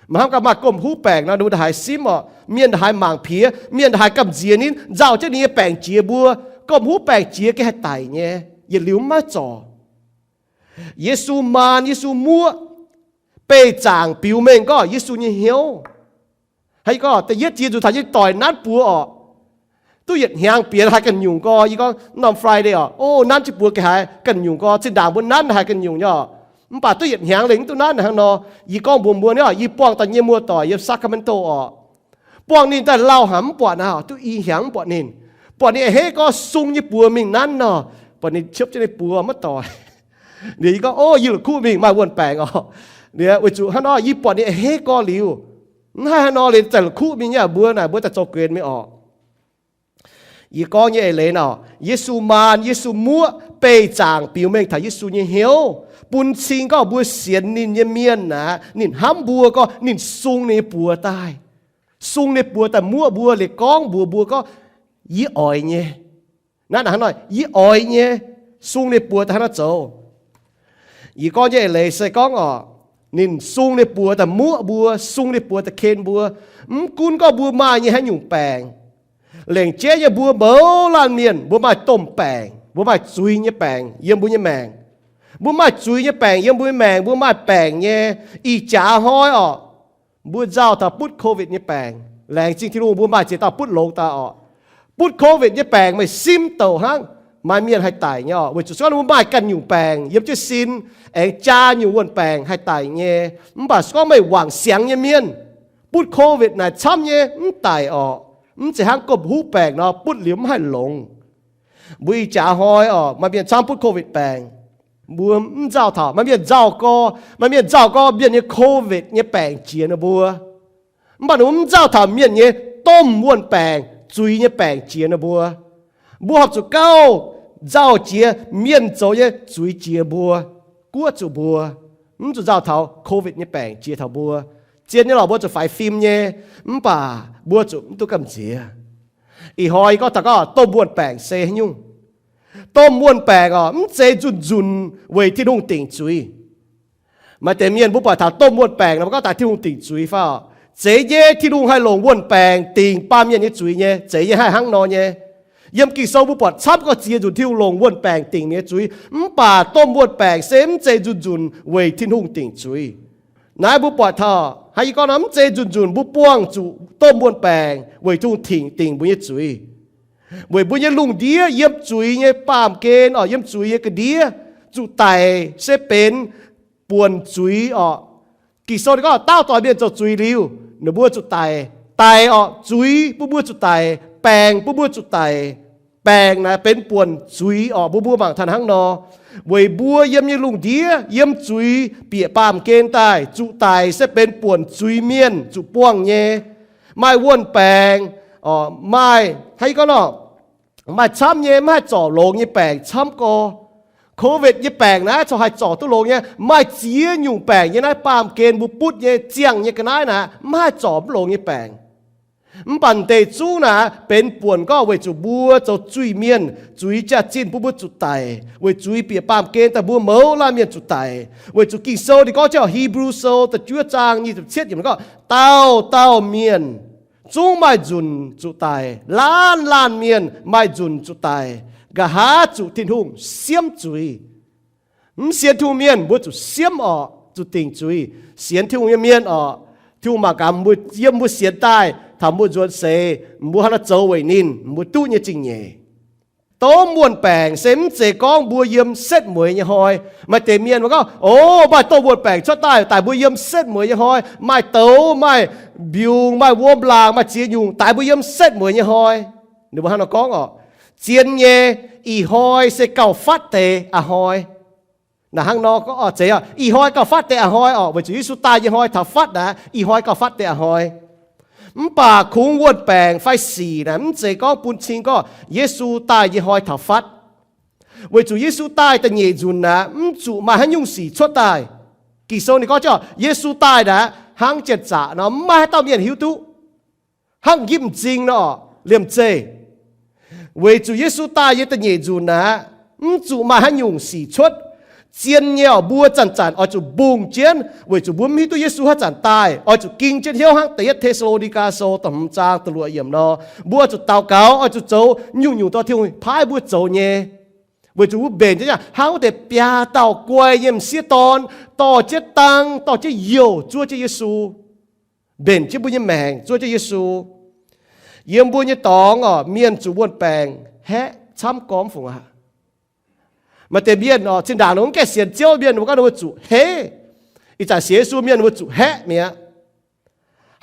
Maiv hnamv gaax maaih gomh huv baengc nor, ninh mbuo ndongc haaix simv oc, mienh ndongc haaix mangc piex, mienh ndongc haaix gamh nziex ninh, nzauh jienv ninh nyei baengc jiex mbuo. Gomh huv baengc jiex gengh haih daic nyei, yietc liuz mv maaih zorc. Yesu maan, Yesu muoqv, beih zaangc biux mengh gorngv Yesu nyei hnyouv. Haaix gorngv da'yietv jiex nzunc taux yie doic nanv buoz oc, duqv yietc hnyangx bieqc haiz ganh nyungc gorx. Yie gorngv norm Friday oc, o, nanv jienv buoz gengh haiz ganh nyungc gorx. Zinh ndaangc mbuo nanv haiz ganh nyungc nyei oc, mv baac duqv yietc hnyangx lengc mv duqv nanv hnangv nor. Yie gorngv mbuox mbuo nyei oc, yie buangh daaih nyei muoz-doic yiem Sacramento oc, buangh ninh daaih lauh haic mv buatc aqv, duqv i hnyangx mv buatc ninh. Buatc ninh a'hneiv gorx sung nyei buoz mingh nanv nor, buatc ninh ciepv jienv ninh buoz maiv doic. Liuz yie gorngv, o, yie la'kuqv mingh maaih wuon-baengc oc. Liuz weic zuqc hnangv nor yie buatc ninh a'hneiv gorx liuz, mv haih hnangv nor liuz daaih la'kuqv mingh nyei. Mbuo naaic mbuo daaih zoux guenx mingh oc. Yie gorngv nyei eix leiz nor, Yesu maan, Yesu muoqv beih zaangc biux mengh taux Yesu nyei hnyouv, bun cing gorngv mbuo sienx ninh nyei mienh aqv, ninh hnamv mbuo gorngv ninh sung ninh nyei buoz daaih, sung ninh buoz daaih muoqv mbuo, liuz gorngv mbuox mbuo gorngv, yie oix nyei. Naaiv hnangv nor, yie oix nyei, sung ninh buoz daaih hnangv nor zoux. Yie gorngv nyei eix leiz se gorngv oc, ninh sung ninh buoz daaih muoqv mbuo, sung ninh buoz daaih ken mbuo. Mv gunv gorngv mbuo maaih nyei haaix nyungc baengc, lengc jeiv nyei mbuo mouz laanh mienh mbuo maaih domh baengc, mbuo maaih zuiz nyei baengc yiem mbuo nyei maengc. Mbuo maaih zuiz nyei baengc yiem mbuo nyei maengc, mbuo maaih baengc nyei. Ih jaax hnoi orqc, mbuo nzauh taux butv covid nyei baengc. Laengz zingh Tin-Hungh mbuo maaih ziex dauh butv longx daaih orqc. Butv covid nyei baengc meih simv douc hnangv, maaih mienh haih daic nyei orqc. Weic zuqc se gorngv mbuo maaih ganh nyungc baengc yiem jienv sin, aengx jaa nyungc wuon-baengc haih daic nyei. Mv baac se gorngv meih wangc siangx nyei mienh, butv covid naaic camv nyei mv daic orqc. Mv zeiz hnangv gomh huv baengc nor butv liuz mv haih longx. Mbuo ih jaax hnoi orqc, maaih mienh camv butv covid baengc. Mbuo mv nzauh taux maaih mienh nzauh gorx, maaih mienh nzauh gorx mienh nyei covid nyei baengc jiex ninh mbuo. Mv baac ninh mbuo mv nzauh taux mienh nyei domh wuon-baengc, zuiz nyei baengc jiex ninh mbuo. Mbuo horpc zuqc gauh nzauh jiex mienh zoux nyei zuiz jiex mbuo, guoqv zuqc mbuo. Mv zuqc nzauh taux covid nyei baengc jiex taux mbuo. Zien nyei lorqc, mbuo zuqc faix fim nyei, mv baac mbuo zuqc mv duqv gamh nziex. Ih hnoi yie gorngv taux gorngv domh wuon-baengc se haaix nyungc? Domh wuon-baengc orqc, mv zeiz nzunc-nzunc weic Tin-Hungh dingc zuiz. Maaih deix mienh mbuo buatc taux domh wuon-baengc nor, mbuo gorngv daaih Tin-Hungh dingc zuiz fai orqc? Zeiz nyei, Tin-Hungh haih longc wuon-baengc dingc baamh mienh nyei zuiz nyei, zeiz nyei, haih hnangv nor nyei. Yiem Ging-Sou mbuo buatc camv gorx ziex nzunc Tin-Hungh longc wuon-baengc dingc mienh nyei zuiz, mv baac domh wuon-baengc se mv zeiz nzunc-nzunc weic Tin-Hungh dingc zuiz. Naaiv mbuo buatc taux, hnangv yie gorngv nor, mv zeiz nzunc-nzunc mbuo buangh zuqc domh wuon-baengc weic Tin-Hungh dingc mbuo nyei zuiz. Weic mbuo nyei lungh ndiev yiem zuiz nyei baamh gen orqc, yiem zuiz nyei ga'ndiev zuqc daic se benx buonc zuiz orqc. Ging-Sou ninh gorngv daauh doic mienh zoux zuiz liuz, ninh mbuo zuqc daic. Daic orqc, zuiz bun mbuo zuqc daic, baengc bun mbuo zuqc daic. Baengc naaic benx buonc zuiz orqc, mbuo mbuo mangc taux hnangv nor. Weic mbuo yiem nyei lungh ndiev yiem zuiz bieqc baamh gen daaih, zuqc daic se benx buonc zuiz mienh zuqc buangh nyei. Maaih wuon-baengc, maaih, hnangv yie gorngv nor, maaih camv nyei mv haih zorc longx nyei baengc camv gorx. Covid nyei baengc naaiv corc haih zorc duqv longx nyei. Maaih ziex nyungc baengc nyei naaiv baamh gen mbuo butv nyei ziangh nyei ga'naaiv naaiv mv haih zorc mv longx nyei baengc. Mv baac deix zungv naaic benx buonc gorngv weic zuqc mbuo zoux zuiz-mienh, zuiz jaax-zinh bun mbuo zuqc daic, weic zuiz bieqc baamh gen daaih mbuo mouz laanh mienh zuqc daic. Weic zuqc Ging-Sou ninh gorngv jienv Hebrew Sou da'juov zaang nyic ziepc cietv yiemc gorngv, dauh dauh mienh zungv maaih nzunc zuqc daic, laanh laanh mienh maaih nzunc zuqc daic, nqa'haav zuqc Tin-Hungh siemv zuiz. Mv sienx Tin-Hungh mienh mbuo zuqc siemv orqc, zuqc dingc zuiz. Sienx Tin-Hungh nyei mienh orqc, Tin-Hungh mangc gaax mbuo yiem mbuo sienx daaih taux mbuo nzuonx seix, mbuo hnangv naaiv zoux weic ninh, mbuo duqv nyei zingh nyeic. Domh wuon-baengc se mv zeiz gorngv mbuo yiem setv mueiz nyei hnoi. Maaih deix mienh mbuo gorngv, o, maaih domh wuon-baengc cuotv daaih, daaih mbuo yiem setv mueiz nyei hnoi, maaih douz, maaih mbiungc, maaih wuom laangc, maaih ziex nyungc, daaih mbuo yiem setv mueiz nyei hnoi. Ninh mbuo hnangv nor gorngv orqc. Zien nyei, ih hnoi se gauh fatv deix a'hnoi. Naaic hnangv nor gorngv orqc, zeiz orqc, ih hnoi gauh fatv deix a'hnoi orqc, weic zuqc Yesu daaih nyei hnoi taux fatv aqv, ih hnoi gauh fatv deix a'hnoi. Mv baac kungx wuon-baengc fai sic naaic mv zeiz gorngv bun cing gorngv Yesu daaih nyei hnoi taux fatv. Weic zuqc Yesu daaih da'nyeic nzunc aqv, mv zuqc maaih haaix nyungc sic cuotv daaih. Ging-Sou ninh gorngv jienv Yesu daaih naaic hnangv janx-zaqc nor, mv maaih haaix dauh mienh hiuv duqv. Hnangv njipv m'zing nor, liemh zeih. Weic zuqc Yesu daaih nyei da'nyeic nzunc aqv, mv zuqc maaih haaix nyungc sic cuotv. Zien nyei orqc, mbuo zanc-zanc oix zuqc mbungh jienv, weic zuqc mbuo mv hiuv duqv Yesu haaix zanc daaih, oix zuqc ging jienv hnyouv hnangv da'yietv Te^saa^lo^ni^gaa Sou da'hmz zaang da'luoqc yiemc nor, mbuo oix zuqc daux gaux, oix zuqc zoux nyungc-nyungc dorh Tin-Hungh paaiv mbuo zoux nyei. Weic zuqc mbuo mbenc jienv hnangv wuov deix biaa dauh guai nyei m'sieqv dorn, dorh jienv dang, dorh jienv youh zuov jienv Yesu, mbenc jienv mbuo nyei maengc zuov jienv Yesu. Yiem mbuo nyei dorngx orqc, mienh zuqc wuon-baengc haeqv camv gormx fungc aqv. Maaih deix mienh orqc, zinh ndaangc ninh mbuo mv gaengh sienx Ziouv mienh, ninh mbuo gorngv ninh mbuo zuqc haeqv. Ih zanc sienx Yesu mienh ninh mbuo zuqc haeqv mi'aqv.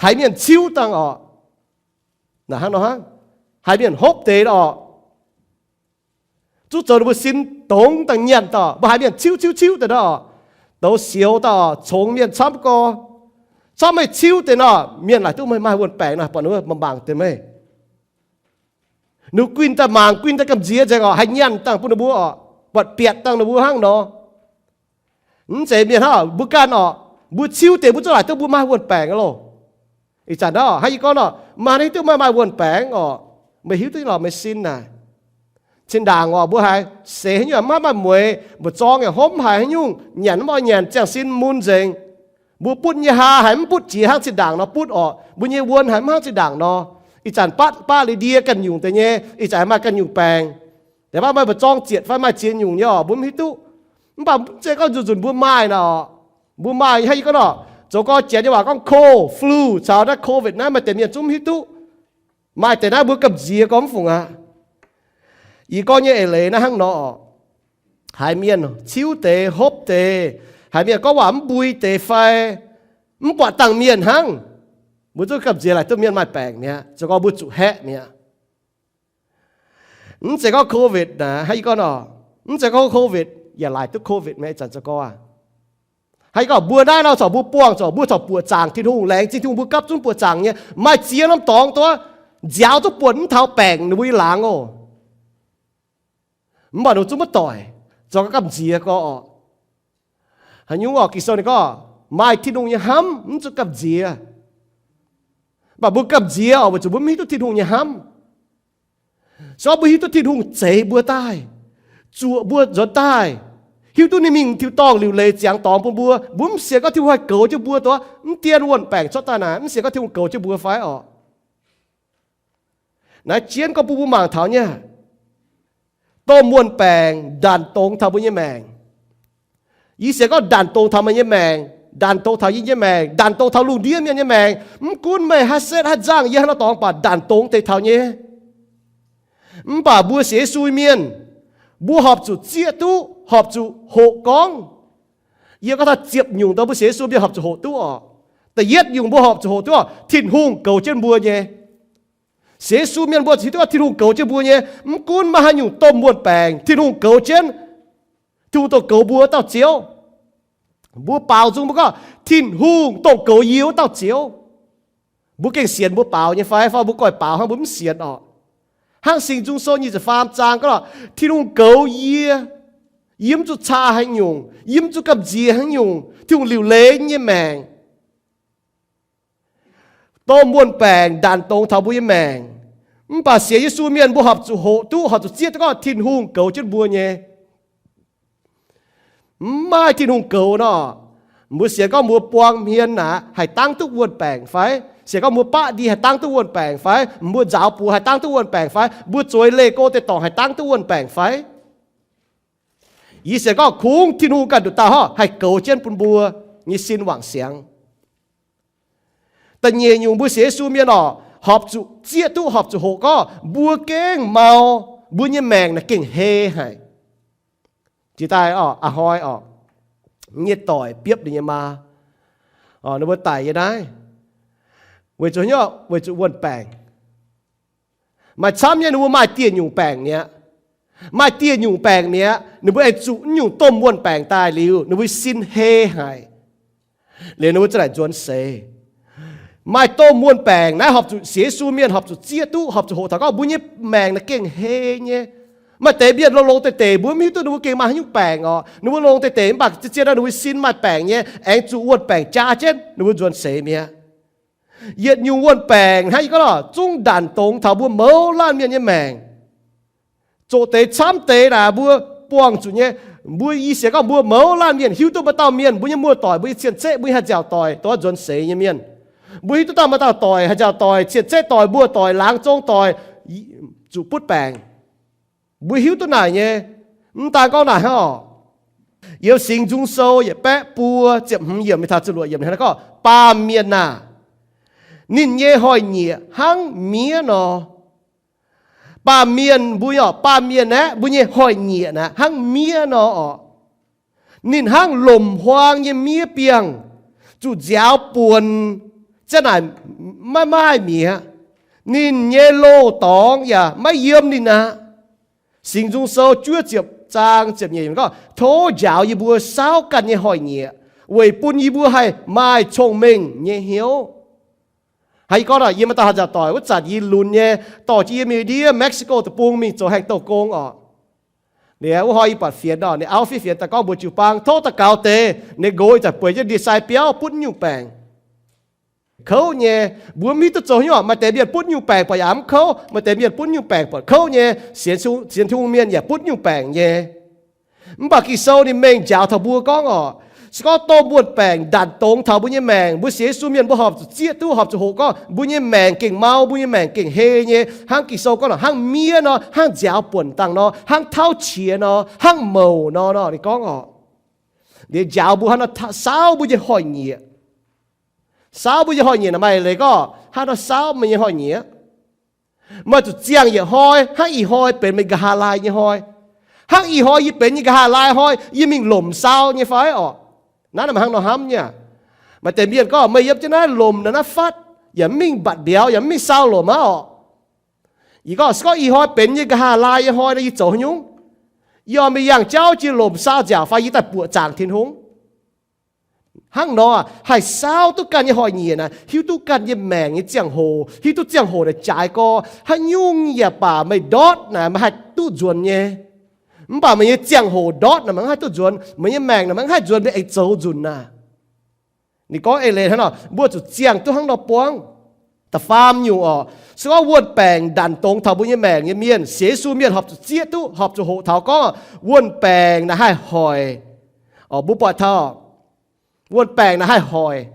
Haiz mienh ciuv dangh orqc, naaic hnangv nor hnangv, haiz mienh hopv deix orqc, zungv zoux ninh mbuo sin dongz dangh nyanc daaih. Mbuo haiz mienh ciuv ciuv ciuv deix nor, douz sioux daaih, congx mienh camv gorx. Camv meih ciuv deix nor, mienh laaic duqv meih maaih wuon-baengc nor, buatc ninh mbuo mangc mangc deix meih. Ninh mbuo guinh daaih mangc, guinh daaih gamh nziex nzengc orqc, haiz nyanc dangh bun ninh mbuo orqc, buatc biatc dangh ninh mbuo hnangv nor. Mv zeiz mienh hnangv mbuo ganh orqc, mbuo ciuv deix mbuo zungv laaic duqv mbuo maaih wuon-baengc loh. Ih zanc nor hnangv yie gorngv nor, maaih hiuv duqv meih maaih wuon-baengc orqc, meih hiuv duqv lorqc meih sin naaic. Zinh ndaangc orqc, mbuo haiz seix haaix nyungc mv haih maaih mueix, mbu'zorng yaac hopv, haiz haaix nyungc nyanc mv oix nyanc, ziangh sin mun nzengc. Mbuo butv nyei haa haiz mv butv jiex hnangv zinh ndaangc nor butv orqc. Mbuo nyei wuon haiz mv hnangv zinh ndaangc nor. Ih zanc baav baav liuz ndie ganh nyungc deix nyei, ih zanc maaih ganh nyungc baengc. Deix baav maaih mbu'zorng zietc fai maaih ziex nyungc nyei orqc, mbuo mv hiuv duqv. Mv baac mv zeiz gorngv nzunc-nzunc mbuo maaih nor. Mbuo maaih hnangv yie gorngv nor, zoux gau Janx nyei waac gorngv cold, flu, caux naaiv covid naaiv maaih deix mienh zungv mv hiuv duqv. Maaih deix naaiv mbuo gamh nziex gorngv mv fungc aqv. Yie gorngv nyei eix leiz naaiv hnangv nor, haiz mienh ciuv deix, hopv deix, haiz mienh gorngv waac mv mbui deix fai mv buatc dangh mienh hnangv, mbuo zungv gamh nziex laaix duqv mienh maaih baengc mi'aqv, zoux gau mbuo zuqc haeqv mi'aqv. Mv zeiz gorngv covid naaiv, hnangv yie gorngv nor, mv zeiz gorngv covid, yaac laaix duqv covid mi'aqv. Ih zanc zoux gau aqv, hnangv yie gorngv mbuo naaiv nor corc mbuo buangh, corc mbuo corc buoqc zaangc Tin-Hungh, laengz zingh Tin-Hungh mbuo gapv zunv buoqc zaangc nyei. Maaih ziex norm dorngx duqv nziaaux duqv buonc mv taux baengc ninh mbuo nyei laangz oc. Mv baac ninh zungv maiv doic, zoux gau gamh nziex gau oc. Haaix nyungc oc, Ging-Sou ninh gorngv maaih Tin-Hungh nyei hnamv mv zuqc gamh nziex. Mv baac mbuo gamh nziex oc, weic zuqc mbuo mv hiuv duqv Tin-Hungh nyei hnamv. Se gorngv mbuo hiuv duqv Tin-Hungh zeix mbuo daaih, zuoqc mbuo nzuonx daaih, hiuv duqv ninh mingh tiux dorngh liuc leiz ziangx dorngx bun mbuo, mbuo mv sienx gorngv Tin-Hungh haih goux jienv mbuo duqv mv dien wuon-baengc cuotv daaih naaic, mv sienx gorngv Tin-Hungh goux jienv mbuo fai oc. Naaiv jienv gorngv bun mbuo mangc taux nyei, domh wuon-baengc ndanc dongz taux mbuo nyei maengc. Yie sienx gorngv ndanc dongz taux meih nyei maengc, ndanc dongz taux yie nyei maengc, ndanc dongz taux lungh ndiev mienh nyei maengc. Mv gunv meih haaix setv haaix nzangh yiem haaix norm dorngx baac ndanc dongz deix taux nyei. Mv baac mbuo sienx Yesu mienh, mbuo horpc zuqc zieqv duqv, horpc zuqc hoqc gorngv. Yie gorngv taux ziepc nyungc dongh mbuo sienx Yesu mienh horpc zuqc hoqc duqv oc. Da'yietv nyungc mbuo horpc zuqc hoqc duqv oc, Tin-Hungh goux jienv mbuo nyei. Sienx Yesu mienh mbuo hiuv duqv Tin-Hungh goux jienv mbuo nyei. Mv gunv maaih haaix nyungc domh wuon-baengc, Tin-Hungh goux jienv. Tin-Hungh dongh goux mbuo wuov dauh Ziouv. Mbuo baaux nzung mbuo gorngv, Tin-Hungh dongh goux yie wuov dauh Ziouv. Mbuo gengh sienx mbuo baaux nyei fai? Fai mbuo goiv baaux hnangv mbuo mv sienx oc? Hnangv Singx Nzung Sou nyic ziepc faam zaang gorngv, Tin-Hungh goux yie, yie mv zuqc caa haaix nyungc, yie mv zuqc gamh nziex haaix nyungc. Tin-Hungh liuc leiz nyei maengc. Domh wuon-baengc ndanc dongz taux mbuo nyei maengc. Mv baac sienx Yesu mienh mbuo horpc zuqc hoqc duqv, horpc zuqc zieqv duqv gorngv Tin-Hungh goux jienv mbuo nyei. Mv maaih Tin-Hungh goux nor, mbuo sienx gorngv mbuo buang hmien aqv, haih dangv duqv wuon-baengc fai? Sienx gorngv mbuo baqv ndie haih dangv duqv wuon-baengc fai? Mbuo nzaaux buoz haih dangv duqv wuon-baengc fai? Mbuo zueiz leih go deix dorngc haih dangv duqv wuon-baengc fai? Yie sienx gorngv kungx Tin-Hungh ganh nduqc dauh horpc haih goux jienv bun mbuo nyei sin wangc siangx. Da'nyeic nyungc mbuo sienx Yesu mienh oc, horpc zuqc zieqv duqv, horpc zuqc hoqc gorngv mbuo gengh mau, mbuo nyei maengc naaic gengh hei haic. Jiex daaih oc, a'hnoi oc, nyei doic biopv ninh nyei maa. Ninh mbuo daic yie naaiv weic zuqc hnyouv, weic zuqc wuon-baengc. Maaih camv nyei ninh mbuo maaih dieh nyungc baengc mi'aqv. Maaih dieh nyungc baengc mi'aqv, ninh mbuo aengx zuqc nyungc domh wuon-baengc daaih liuz, ninh mbuo sin hei haic. Liuz ninh mbuo za'naaic nzuonx seix. Maaih domh wuon-baengc naaiv horpc zuqc sienx Yesu mienh horpc zuqc zieqv duqv, horpc zuqc hoqc taux gorngv mbuo nyei maengc naaic gengh hei nyei. Maaih deix mienh longx-longx deix deix, mbuo mv hiuv duqv ninh mbuo gengh maaih haaix nyungc baengc oc. Ninh mbuo longx deix deix mv baac zien-zien nor ninh mbuo sin maaih baengc nyei, aengx zuqc wuon-baengc jaa jienv ninh mbuo nzuonx seix mi'aqv. Yietc nyungc wuon-baengc hnangv yie gorngv nor, zungv ndanc dongz taux mbuo mouz laanh mienh nyei maengc. Zoqc deix camv deix naaic mbuo buangh zuqc nyei. Mbuo yie sienx gorngv mbuo mouz laanh mienh hiuv duqv maaih dauh mienh, mbuo nyei muoz-doic, mbuo nyei cien-ceqv, mbuo nyei haih nziaauc doic, dongh wuov nzuonx seix nyei mienh. Mbuo hiuv duqv dauh maaih dauh doic, haih nziaauc doic, cien-ceqv doic, muoz-doic, laangz zong doic, zuqc butv baengc. Mbuo hiuv duqv naaic nyei. Mv daan gorngv naaic hnangv oc. Yiem Singx Nzung Sou yietc baeqv buo ziepc hmz yiemc mingh taux ziepc luoqc yiemc ninh gorngv, Baamh mienh aah! Ninh nyei hnoi-nyieqc hnangv miev nor. Baamh mienh mbuo oc, baamh mienh aeqv, mbuo nyei hnoi-nyieqc naaic hnangv miev nor oc. Ninh hnangv lomc huaang nyei miev biangh, zuqc nziaaux buonc, ziang naaic maiv maaih mi'aqv. Ninh nyei loz-dorngx yaac maiv yiem ninh aqv. Singx Nzung Sou juov ziepc zaang ziepc nyeic gorngv, Tov njaaux yie mbuo saauv ganh nyei hnoi-nyieqc, weic bun yie mbuo haih maaih cong-mengh nyei hnyouv. Hnangv yie gorngv nor, yie maaih dauh haih nziaauc doic, wuov zanc yie lunx nyei dorh jienv yie mingh ndiev Mexico deic-bung mingh zoux haengh douh gong oc. Liuz wuov hnoi yie buatc fienx nor, ninh auv fiev fienx daaih gorngv mbuox jiu-baang, tov daux gaux deix, ninh nqox ih zanc bueix jienv ndie-sai biauv butv nyungc baengc. Kouv nyei. Mbuo mv hiuv duqv zoux hnyouv, maaih deix mienh butv nyungc baengc buatc yaac mv kouv, maaih deix mienh butv nyungc baengc buatc kouv nyei. Sienx Tin-Hungh mienh yaac butv nyungc baengc nyei. Mv baac Ging-Sou ninh mengh njaaux taux mbuo gorngv oc, se gorngv domh wuon-baengc ndanc dongz taux mbuo nyei maengc, mbuo sienx Yesu mienh mbuo horpc zuqc zieqv duqv, horpc zuqc hoqc gorngv mbuo nyei maengc gengh mau, mbuo nyei maengc gengh hei nyei, hnangv Ging-Sou gorngv nor, hnangv miev nor, hnangv nziaaux buonc dangh nor, hnangv tauv qiex nor, hnangv mouc nor, nor ninh gorngv oc. Liuz njaaux mbuo hnangv nor, saauv mbuo nyei hnoi-nyieqc. Saauv mbuo nyei hnoi-nyieqc naaic, maaih leiz gorngv hnangv nor saauv meih nyei hnoi-nyieqc. Meih zuqc ziangh yietc hnoi, hnangv ih hnoi benx meih nqa'haav laai nyei hnoi. Hnangv ih hnoi yie benx nyei nqa'haav laai hnoi, yie mingh lomc saau nyei fai orqc? Naaiv maaih hnangv nor hnamv nyei. Maaih deix mienh gorngv, meih yiem jienv naaiv lomc naaiv fatv, yaac mv mingh mbatc mbiauz, yaac mv mingh saau lomc aqv orqc. Yie gorngv, se gorngv ih hnoi benx yie nqa'haav laai nyei hnoi nor, yie zoux haaix nyungc? Yie oix mingh yangh jauv jiex lomc saau nziaauc fai yie daaih buoqc zaangc Tin-Hungh? Hnangv nor, haih saauv duqv ganh nyei hnoi-nyieqc naaic, hiuv duqv ganh nyei maengc nyei ziangh hoc, hiuv duqv ziangh hoc naaic jaaix gorx. Haaix nyungc yaac baac meih ndortv naaic, meih haih duqv nzuonx nyei. Mv baac meih nyei ziangh hoc ndortv naaic, meih mv haih duqv nzuonx. Meih nyei maengc naaic, meih mv haih nzuonx, meih aengx zoux nzunc naaic. Ninh gorngv eix leiz hnangv nor, mbuo zuqc ziangh duqv hnangv nor buangv. Da'faam nyungc orqc, se gorngv wuon-baengc ndanc dongz taux mbuo nyei maengc nyei mienh, sienx Yesu mienh horpc zuqc zieqv duqv, horpc zuqc hoqc taux gorngv wuon-baengc naaic haih hoic. Orqc, mbuo buatc taux wuon-baengc naaic haih hoic.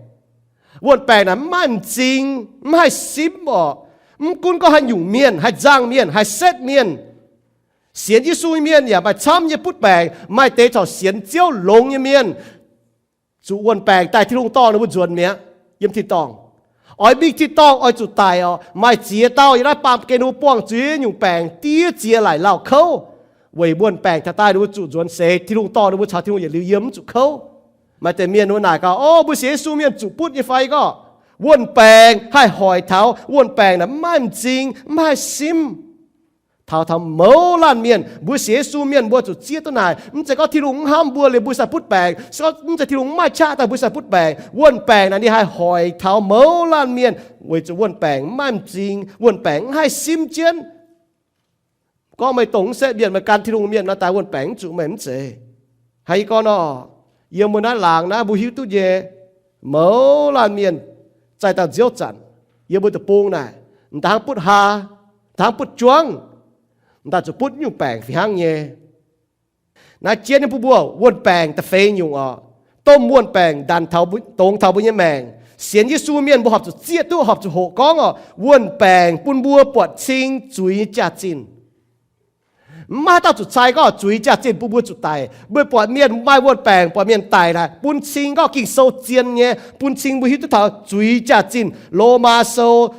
Wuon-baengc naaic mv maaih m'zing, mv haih simv orqc. Mv gunv gorngv haaix nyungc mienh, haaix nzangc mienh, haaix setv mienh, sienx Yesu mienh yaac maaih camv nyei butv baengc. Maaih deix corc sienx Ziouv longx nyei mienh zuqc wuon-baengc daaih Tin-Hungh dorh ninh mbuo nzuonx mi'aqv yiem tin-dorngh. Oix mingh tin-dorngh oix zuqc daic orqc. Maaih ziex dauh yiem naaiv baamh gen ninh mbuo buangh zuiz nyungc baengc, diev ziex laaic lauh kouv, weic wuon-baengc taux daaih ninh mbuo zuqc nzuonx seix, Tin-Hungh dorh ninh mbuo caux Tin-Hungh yietc liuz yiem, mv zuqc kouv. Maaih deix mienh ninh mbuo naaic gaax, O, mbuo sienx Yesu mienh zuqc butv nyei fai? Gorngv wuon-baengc haih hoic taux. Wuon-baengc naaic mv maaih m'zing, mv haih simv. Taux taux mouz laanh mienh, mbuo sienx Yesu mienh mbuo zuqc zieqv duqv naaic. Mv zeiz gorngv Tin-Hungh mv hnamv mbuo liuz mbuo sai butv baengc. Se gorngv mv zeiz Tin-Hungh mv maaih qaqv daaih mbuo sai butv baengc. Wuon-baengc naaic ninh haih hoic taux mouz laanh mienh, weic zuqc wuon-baengc mv maaih m'zing, wuon-baengc mv haih simv jienv. Gorngv meih dongh mv setv mienh, meih gan Tin-Hungh mienh nor, daaih wuon-baengc mv zuqc meih mv zeiz. Haiz yie gorngv nor, yiem mbuo naaiv laangz naaiv mbuo hiuv duqv nyei, mouz laanh mienh zaih dangh nziouv zanc yiem mbuo deic-bung naaic, m'daaih hnangv butv haa, m'daaih hnangv butv juangv, m'daaih zuqc butv nyungc baengc fih hnangv nyei. Naaiv jienv nyei bun mbuo wuon-baengc da'feix nyungc orqc. Domh wuon-baengc ndanc taux, dongz taux mbuo nyei maengc. Sienx Yesu mienh mbuo horpc zuqc zieqv duqv, horpc zuqc hoqc gorngv orqc, wuon-baengc bun mbuo buatc cing zuiz nyei jaax-zinh. Mv maaih haaix dauh zuqc cai gorngv zuiz jaax-zinh bun mbuo zuqc daic. Mbuo buatc mienh maaih wuon-baengc, buatc mienh daic naaic, bun cing gorngv Ging-Sou zien nyei, bun cing mbuo hiuv duqv taux zuiz jaax-zinh. Lomaa Sou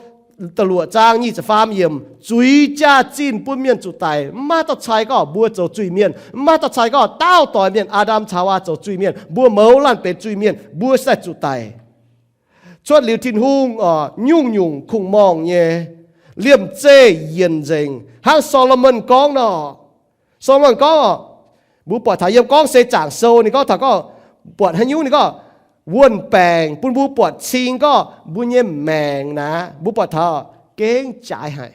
da'luoqc zaang nyic ziepc faam yiemc, zuiz jaax-zinh bun mienh zuqc daic. Mv maaih haaix dauh cai gorngv mbuo zoux zuiz-mienh. Mv maaih haaix dauh cai gorngv daauh doix mienh, Aa^ndam caux Haawaa, zoux zuiz-mienh. Mbuo mouz laanh benx zuiz-mienh, mbuo sai zuqc daic. Cuotv liuz Tin-Hungh orqc, nyungc-nyungc kungx-morngh nyei, liemh zeih yienc nzengc, hnangv Saa^lo^morn gorngv nor. Saa^lo^morn gorngv orqc, mbuo buatc taux yiem Gorngv Seix Zaangc Sou, ninh gorngv taux gorngv, buatc haaix nyungc ninh gorngv, wuon-baengc bun mbuo buatc cing gorngv mbuo nyei maengc naaic, mbuo buatc taux gengh jaaix haic.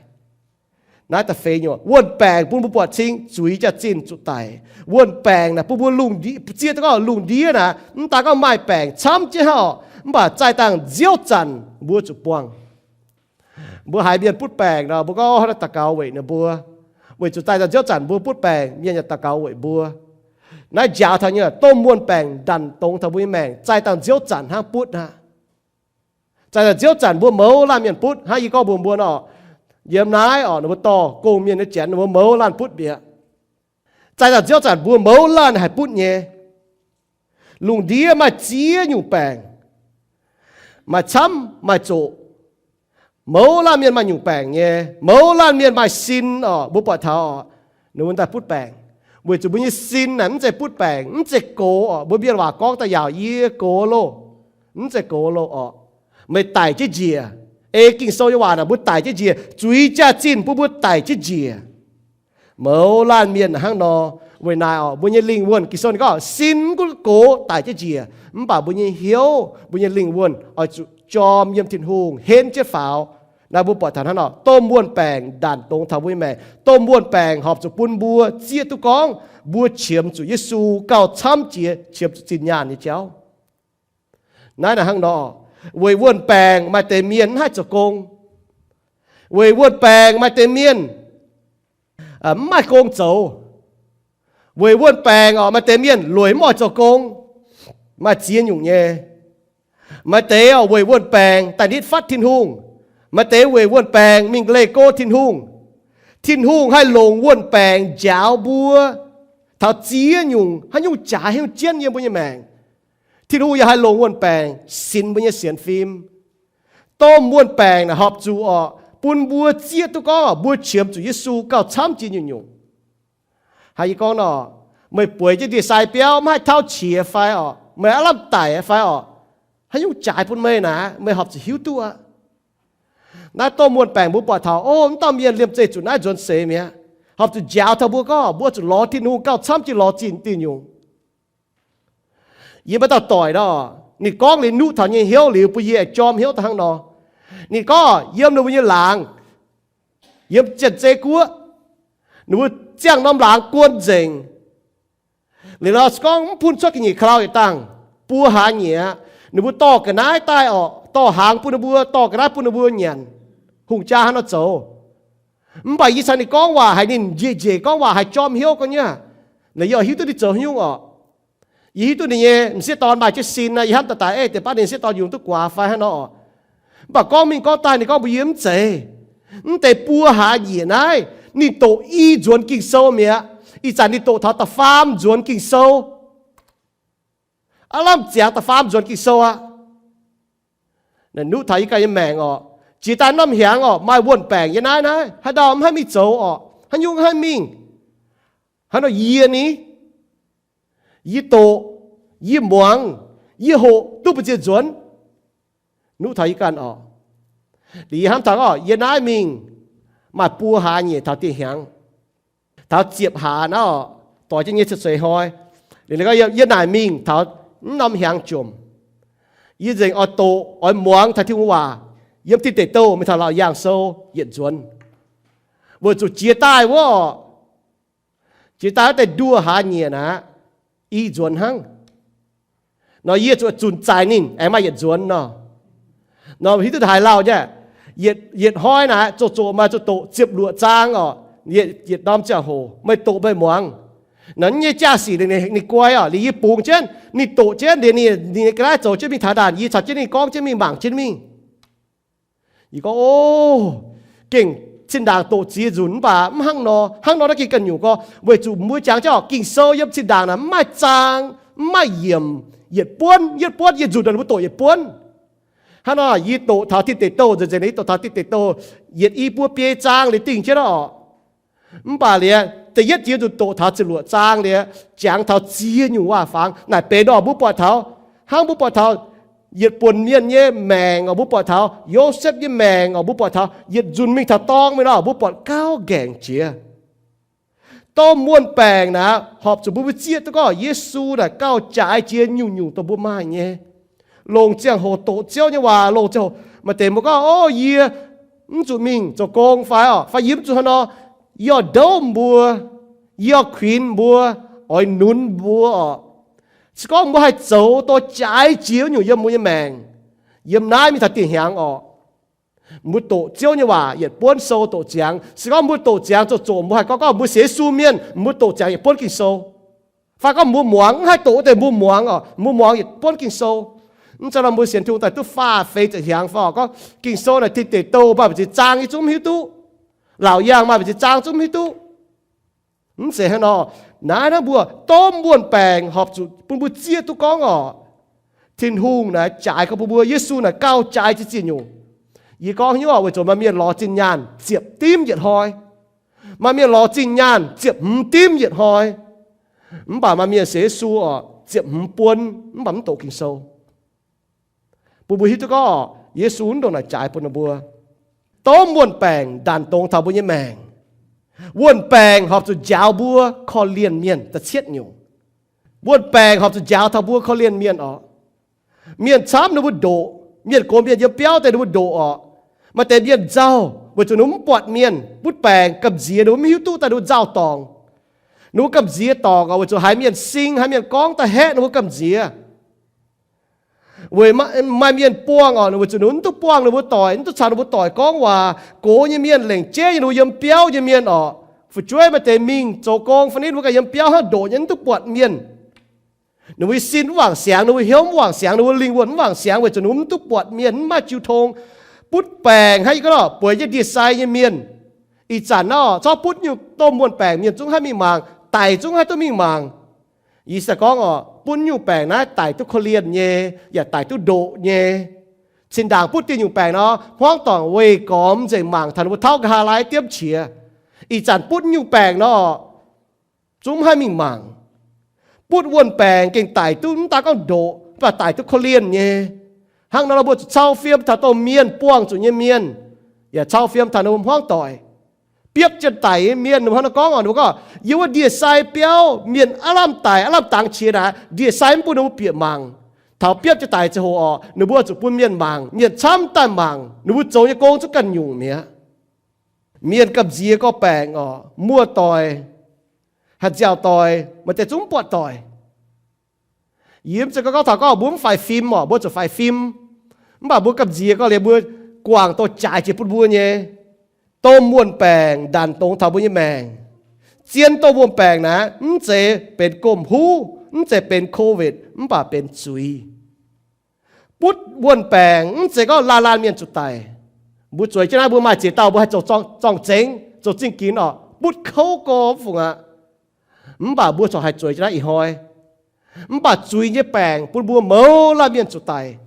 Naaiv da'feix nyungc, wuon-baengc bun mbuo buatc cing zuiz jaax-zinh zuqc daic. Wuon-baengc naaic bun mbuo lungh ndiev, zieqv duqv gorngv lungh ndiev naaic, mv daaih gorngv maaih baengc camv jienv hnangv, mv baac zaih dangh nziouv zanc mbuo zuqc buangh. Mbuo haiz mienh butv baengc nor, mbuo gorngv daux gaux weic ninh mbuo, weic zuqc zaih dangh nziouv zanc mbuo butv baengc, mienh yaac daux gaux weic mbuo. Naaiv njaaux taux nyei, domh wuon-baengc ndanc dongz taux mbuo nyei maengc, zaih dangh nziouv zanc hnangv butv aqv. Zaih dangh nziouv zanc mbuo mouz laanh mienh butv hnangv yie gorngv mbuox mbuo nor, yiem naaiv orqc, ninh mbuo dorh gong-mienh nyei janx, ninh mbuo mouz laanh butv mi'aqv. Zaih dangh nziouv zanc mbuo mouz laanh haih butv nyei. Lungh ndiev maaih ziex nyungc baengc, maaih camv maaih zoqc. Mouz laanh mienh maaih nyungc baengc nyei. Mouz laanh mienh maaih sin orqc, mbuo buatc taux orqc, ninh mbuo daaih butv baengc. Weic zuqc mbuo nyei sin naaic mv zeiz butv baengc, mv zeiz gox orqc. Mbuo mienh waac gorngv daaih yaauc, yie gox loh. Mv zeiz gox loh orqc. Meih daic jienv njiec. Ei Ging-Sou nyei waac naaic, mbuo daic jienv njiec. Zuiz jaax-zinh bun mbuo daic jienv njiec. Mouz laanh mienh hnangv nor. Weic naaiv orqc, mbuo nyei lingh wuonh, Ging-Sou ninh gorngv sin mv gunv gox daic jienv njiec, mv baac mbuo nyei hnyouv, mbuo nyei lingh wuonh oix zuqc jorm yiem Tin-Hungh, henv jienv faaux. Naaiv mbuo buatc taux hnangv nor, domh wuon-baengc ndanc dongz taux mbuo nyei maengc. Domh wuon-baengc horpc zuqc bun mbuo zieqv duqv gorngv mbuo qiemx zuqc Yesu gauh camv jiex, qiemx zuqc zinh nyaanh nyei jauv. Naaiv naaic hnangv nor, weic wuon-baengc maaih deix mienh mv haih zoux gong. Weic wuon-baengc maaih deix mienh mv maaih gong zoux. Weic wuon-baengc orqc, maaih deix mienh lueic mv oix zoux gong. Maaih ziex nyungc nyei. Maaih deix orqc, weic wuon-baengc daaih nitv fatv Tin-Hungh. Maaih deix weic wuon-baengc mingh leih go Tin-Hungh. Tin-Hungh haih longc wuon-baengc njaaux mbuo taux ziex nyungc haaix nyungc jaaix haaix nyungc jienv yiem mbuo nyei maengc. Tin-Hungh yaac haih longc wuon-baengc sinx mbuo nyei sienx fim. Domh wuon-baengc naaic horpc zuqc oc, bun mbuo zieqv duqv gorngv mbuo qiemx zuqc Yesu gauh camv jiex nyungc-nyungc. Hnangv yie gorngv nor, meih bueix jienv ndie-sai biauv maiv haih tauv qiex fai oc, meih aav lamh daic fai oc, haaix nyungc jaaix bun meih naaic, meih horpc zuqc hiuv duqv aqv. Naaiv domh wuon-baengc mbuo buatc taux, o, mv dauh mienh liemh zeih zuqc naaiv nzuonx seix mi'aqv. Horpc zuqc njaaux taux mbuo gorngv mbuo zuqc lorz Tin-Hungh gauh camv jiex lorz zingh diuh nyungc. Yie maaih dauh doic nor, ninh gorngv liuz nuqv taux nyei hnyouv liuz bun yie aengx jorm hnyouv daaih hnangv nor. Ninh gorngv yiem ninh mbuo nyei laangz, yiem Janx-Zei Guoqv, ninh mbuo ziangh norm laangz guon nzengc. Liuz nor se gorngv mv bun cuotv ga'nyiec ka'lauh yietc dangh, buo hlaax nyieqc aqv. Ninh mbuo dorh ga'naaiv daaih oc, dorh hnaangx bun ninh mbuo, dorh ga'naaiv bun ninh mbuo nyanc. Hungh jaa hnangv nor zoux. Mv baac yie caux ninh gorngv waac haiz ninh njiec njiec gorngv waac haiz jorm hnyouv gorngv nyei. Naaic yie oix hiuv duqv ninh zoux haaix nyungc oc. Yie hiuv duqv ninh nyei m'sieqv dorn maaih jienv sin nor, yie hnamv daaih daaih, ei, deix baav ninh m'sieqv dorn yungz duqv guaax fai hnangv nor oc. Mv baac gorngv mingh gorngv daaih ninh gorngv mbuox yie mv zeiz. Mv deix buo hlaax nyieqc naaiv ninh doqc i nzuonx Ging-Sou mi'aqv. Ih zanc ninh doqc taux da'faam nzuonx Ging-Sou. Aav lamh ziangx da'faam nzuonx Ging-Sou aqv. Naaic nuqv taux yie ganh nyei maengc oc. Jiex daaih norm hnyangx oc, maaih wuon-baengc yiem naaiv naaiv, haaix dauh mv haih mingh zoux oc, haaix nyungc mv haih mingh. Hnangv nor yie ni, yie doqc, yie muangx, yie hoqc duqv mbu'ziex nzuonx. Nuqv taux yie ganh oc. Liuz yie hnamv taux oc, yie naaiv mingh maaih buo hlaax nyieqc taux dieh hnyangx, taux ziepc hlaax naaiv oc, doix jienv nyei cuotv seix hnoi. Liuz yie naaic mingh taux mv norm hnyangx jomc, yie nzengc oix doqc oix muangx taux Tin-Hungh waac yiem Tin Deic Douh mingh taux Laauc Yaangh Sou yietc nzuonx, weic zuqc jiex daaih wuov oc, jiex daaih wuov deix nduoh hlaax nyieqc naaic, i nzuonx hnangv. Nor yie zuqc zunc zaaic ninh aengx maaih yietc nzuonx nor. Nor hiuv duqv haaix lauh nyei, yietc, yietc hnoi naaic zoqc zoqc maaih zuqc doqc ziepc luoqc zaang oc. Yietc, yietc norm ziangh hoc meih doqc meih muangx. Nor nyei jaa-sic ninh guai oc, liuz yie bungx jienv, ninh doqc jienv, liuz ninh, ninh ga'naaiv zoux jienv mingh taux ndaanh, yie caux jienv ninh gorngv jienv mingh, mangc jienv mingh. Yie gorngv, o, gengh zinh ndaangc doqc ziex nzunc mv baac mv hnangv nor, hnangv nor naaiv gengh ganh nyungc gorngv, weic zuqc mbuo jangx jienv oc, Ging-Sou yiem zinh ndaangc naaic mv maaih zaang, mv maaih yiemc, yietc buonv yietc buonv, yietc nzunc naaic mbuo doqc yietc buonv. Hnangv nor yie doqc taux Tin Deic Douh nzengc nzengc, yie doqc taux Tin Deic Douh yietc i buo biei zaang liuz dingh jienv oc. Mv baac liuz, da'yietv jiex nzunc doqc taux ziepc luoqc zaang liuz, jangx taux ziex nyungc waac-fangx naaic benx oc, mbuo buatc taux, hnangv mbuo buatc taux yietc buonc mienh nyei maengc oc, mbuo buatc taux Yosepv nyei maengc oc, mbuo buatc taux yietc nzunc mingh taux dorng mingh nor, mbuo buatc gauh nqaengc jiex. Domh wuon-baengc naaic horpc zuqc mbuo mbuo zieqv duqv gorngv Yesu naaic gauh jaaix jiex nyungc-nyungc dongh mbuo maaih nyei. Longc ziangh hoc doqc Ziouv nyei waac, longc ziangh hoc maaih deix mbuo gorngv, o, yie mv zuqc mingh zoux gong fai oc, fai yie mv zuqc hnangv nor, yie oix ndouv mbuo, yie oix kuinx mbuo, oix nunz mbuo oc. Se gorngv mbuo haih zoux dongh jaaix jiex nyungc yiem mbuo nyei maengc, yiem naaiv mingh taux dieh hnyangx oc, mbuo doqc Ziouv nyei waac yietc buonv sou doqc ziangx. Se gorngv mbuo doqc ziangx zoqc zoqc, mbuo haih gorngv gorngv mbuo sienx Yesu mienh, mbuo doqc ziangx yietc buonv Ging-Sou. Fai gorngv mbuo muangx, mv haih doqc wuov deix mbuo muangx oc, mbuo muangx yietc buonv Ging-Sou. Mv zeiz nor mbuo sienx Tin-Hungh daaih duqv faah feix ziepc hnyangx fai oc, gorngv Ging-Sou naaic Tin Deic Douh maaih mbu'ziex zaang yie zungv mv hiuv duqv, Laauc Yaangh maaih mbu'ziex zaang zungv mv hiuv duqv. Mv zeiz hnangv nor. Naaiv naaiv mbuo domh wuon-baengc horpc zuqc bun mbuo zieqv duqv gorngv oc, Tin-Hungh naaic jaaix gorngv bun mbuo, Yesu naaic gauh jaaix jiex ziex nyungc. Yie gorngv hnyouv oc, weic zuqc maaih mienh lorz zinh nyaanh ziepc dimv yietc hnoi, maaih mienh lorz zinh nyaanh ziepc hmz dimv yietc hnoi. Mv baac maaih mienh sienx Yesu oc, ziepc hmz buonv mv baac mv doqc Ging-Sou. Bun mbuo hiuv duqv gorngv Yesu mv ndongc naaic jaaix bun ninh mbuo. Domh wuon-baengc ndanc dongz taux mbuo nyei maengc. Wuon-baengc horpc zuqc njaaux mbuo korv-lienh mienh. Da'cietv nyungc, wuon-baengc horpc zuqc njaaux taux mbuo korv-lienh mienh oc. Mienh camv ninh mbuo ndoqc, mienh gox mienh yiem biauv daaih ninh mbuo ndoqc oc. Maaih deix mienh nzauh weic zuqc ninh mbuo mv buatc mienh butv baengc, gamh nziex ninh mbuo mv hiuv duqv daaih ninh mbuo nzauh dorngc. Ninh mbuo gamh nziex dorngc oc, weic zuqc haiz mienh sing, haiz mienh gorngv daaih haeqv ninh mbuo gamh nziex. Weic maaih mienh buangh oc, weic zuqc ninh mbuo mv duqv buangh ninh mbuo doic, mv duqv caux ninh mbuo doic gorngv waac. Gox nyei mienh, lengc jeiv nyei ninh mbuo yiem biauv nyei mienh oc, fu'jueiv maaih deix mingh zoux gong fai nitv, ninh mbuo ganh yiem biauv hnangv ndoqc nyei, mv duqv buatc mienh. Ninh mbuo nyei sin mv wangc siangx, ninh mbuo hnyouv mv wangc siangx, ninh mbuo lingh wuonh mv wangc siangx, weic zuqc ninh mbuo mv duqv buatc mienh, mv maaih jiu tong. Butv baengc hnangv yie gorngv oc, bueix jienv ndie-sai nyei mienh, ih zanc nor corc butv nyungc domh wuon-baengc mienh zungv haih mingh mangc, daic zungv haih duqv mingh mangc. Yie se gorngv oc, Butv nyungc baengc naaiv daic duqv korv-lienh nyei, yaac daic duqv ndoqc nyei. Zinh ndaangc butv dieh nyungc baengc nor, hmuangv doic weih gormx nzengc mangc taux ninh mbuo tauv nqa'haav lai diemv qiex. Ih zanc butv nyungc baengc nor, zungv maiv haih mingh mangc. Butv wuonh baengc gengh daic duqv mv daaih gorngv ndoqc, mv baac daic duqv korv-lienh nyei. Hnangv nor mbuo zuqc cau fiem taux dongh mienh buangh zuqc nyei mienh, yaac cau fiem taux ninh mbuo hmuangv doic. Biopv jienv daic nyei mienh, ninh mbuo hnangv nor gorngv oc, ninh mbuo gorngv, yiem wuov ndie-sai biauv mienh aav lamh daic, aav lamh dangx qiex naaic, ndie-sai mv bun ninh mbuo bieqc mangc. Taux biopv jienv daic ziangh hoc oc, ninh mbuo zuqc bun mienh mangc, mienh camv daaih mangc, ninh mbuo zoux nyei gong zungv ganh nyungc mi'aqv. Mienh gamh nziex gorqv baengc oc, muoz-doic, haaix nziaauc doic, maaih deix zungv mv buatc doic. Yie mv zeiz gorngv taux gorngv mbuo mv faix fim oc, mbuo zuqc faix fim. Mv baac mbuo gamh nziex gorqv liuz mbuo guangc dongh jaaix jiex bun mbuo nyei. Domh wuonh baengc ndanc dongz taux mbuo nyei maengc. Zien domh wuonh baengc naaiv mv zeiz benx gomh huv, mv zeiz benx Covid, mv baac benx zuiz. Butv wuonh baengc mv zeiz gorngv laanh laanh mienh zuqc daic. Mbuo zueiz jienv naaiv mbuo maaih ziex dauh mbuo haih zoux zorng-zengx, zoux zingh ginx oc, butv kouv gorx mv fungc aqv. Mv baac mbuo corc haih zueiz jienv naaiv ih hnoi. Mv baac zuiz nyei baengc bun mbuo mouz laanh mienh zuqc daic.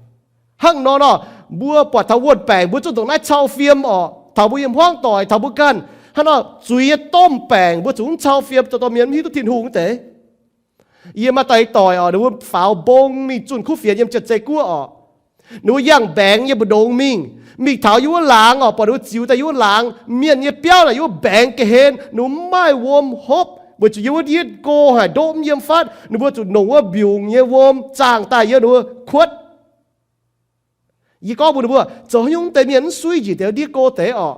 Hnangv nor nor, mbuo buatc taux wuonh baengc mbuo zuqc ndongc naaiv cau fiem oc, taux mbuo nyei hmuangv doic, taux mbuo ganh. Hnangv nor zuiz nyei domh baengc mbuo zuqc mv cau fiem zoux dorh mienh mv hiuv duqv Tin-Hungh deix. Yie maaih dauh ih doic oc, ninh mbuo faaux mbong mingh zunh kuv fienx yiem Janx-Zei Guoqv oc. Ninh mbuo yangh mbaengx yiem mbu'ndongx mingh, mingh taux yiem wuov laangz oc, buatc ninh mbuo ziux daaih yiem wuov laangz, mienh nyei biauv naaic yiem wuov mbaengx ga'hlen, ninh mbuo mv maaih wuom hopv, weic zuqc yiem wuov ndiev go haic, ndoqv mv yiem fatv, ninh mbuo zuqc nongc wuov mbiungc nyei wuom zaangh daaih yiem ninh mbuo kuotv. Yie gorngv mbuox ninh mbuo, zoux haaix nyungc deix mienh mv suiv njiec deix ndiev go deix oc,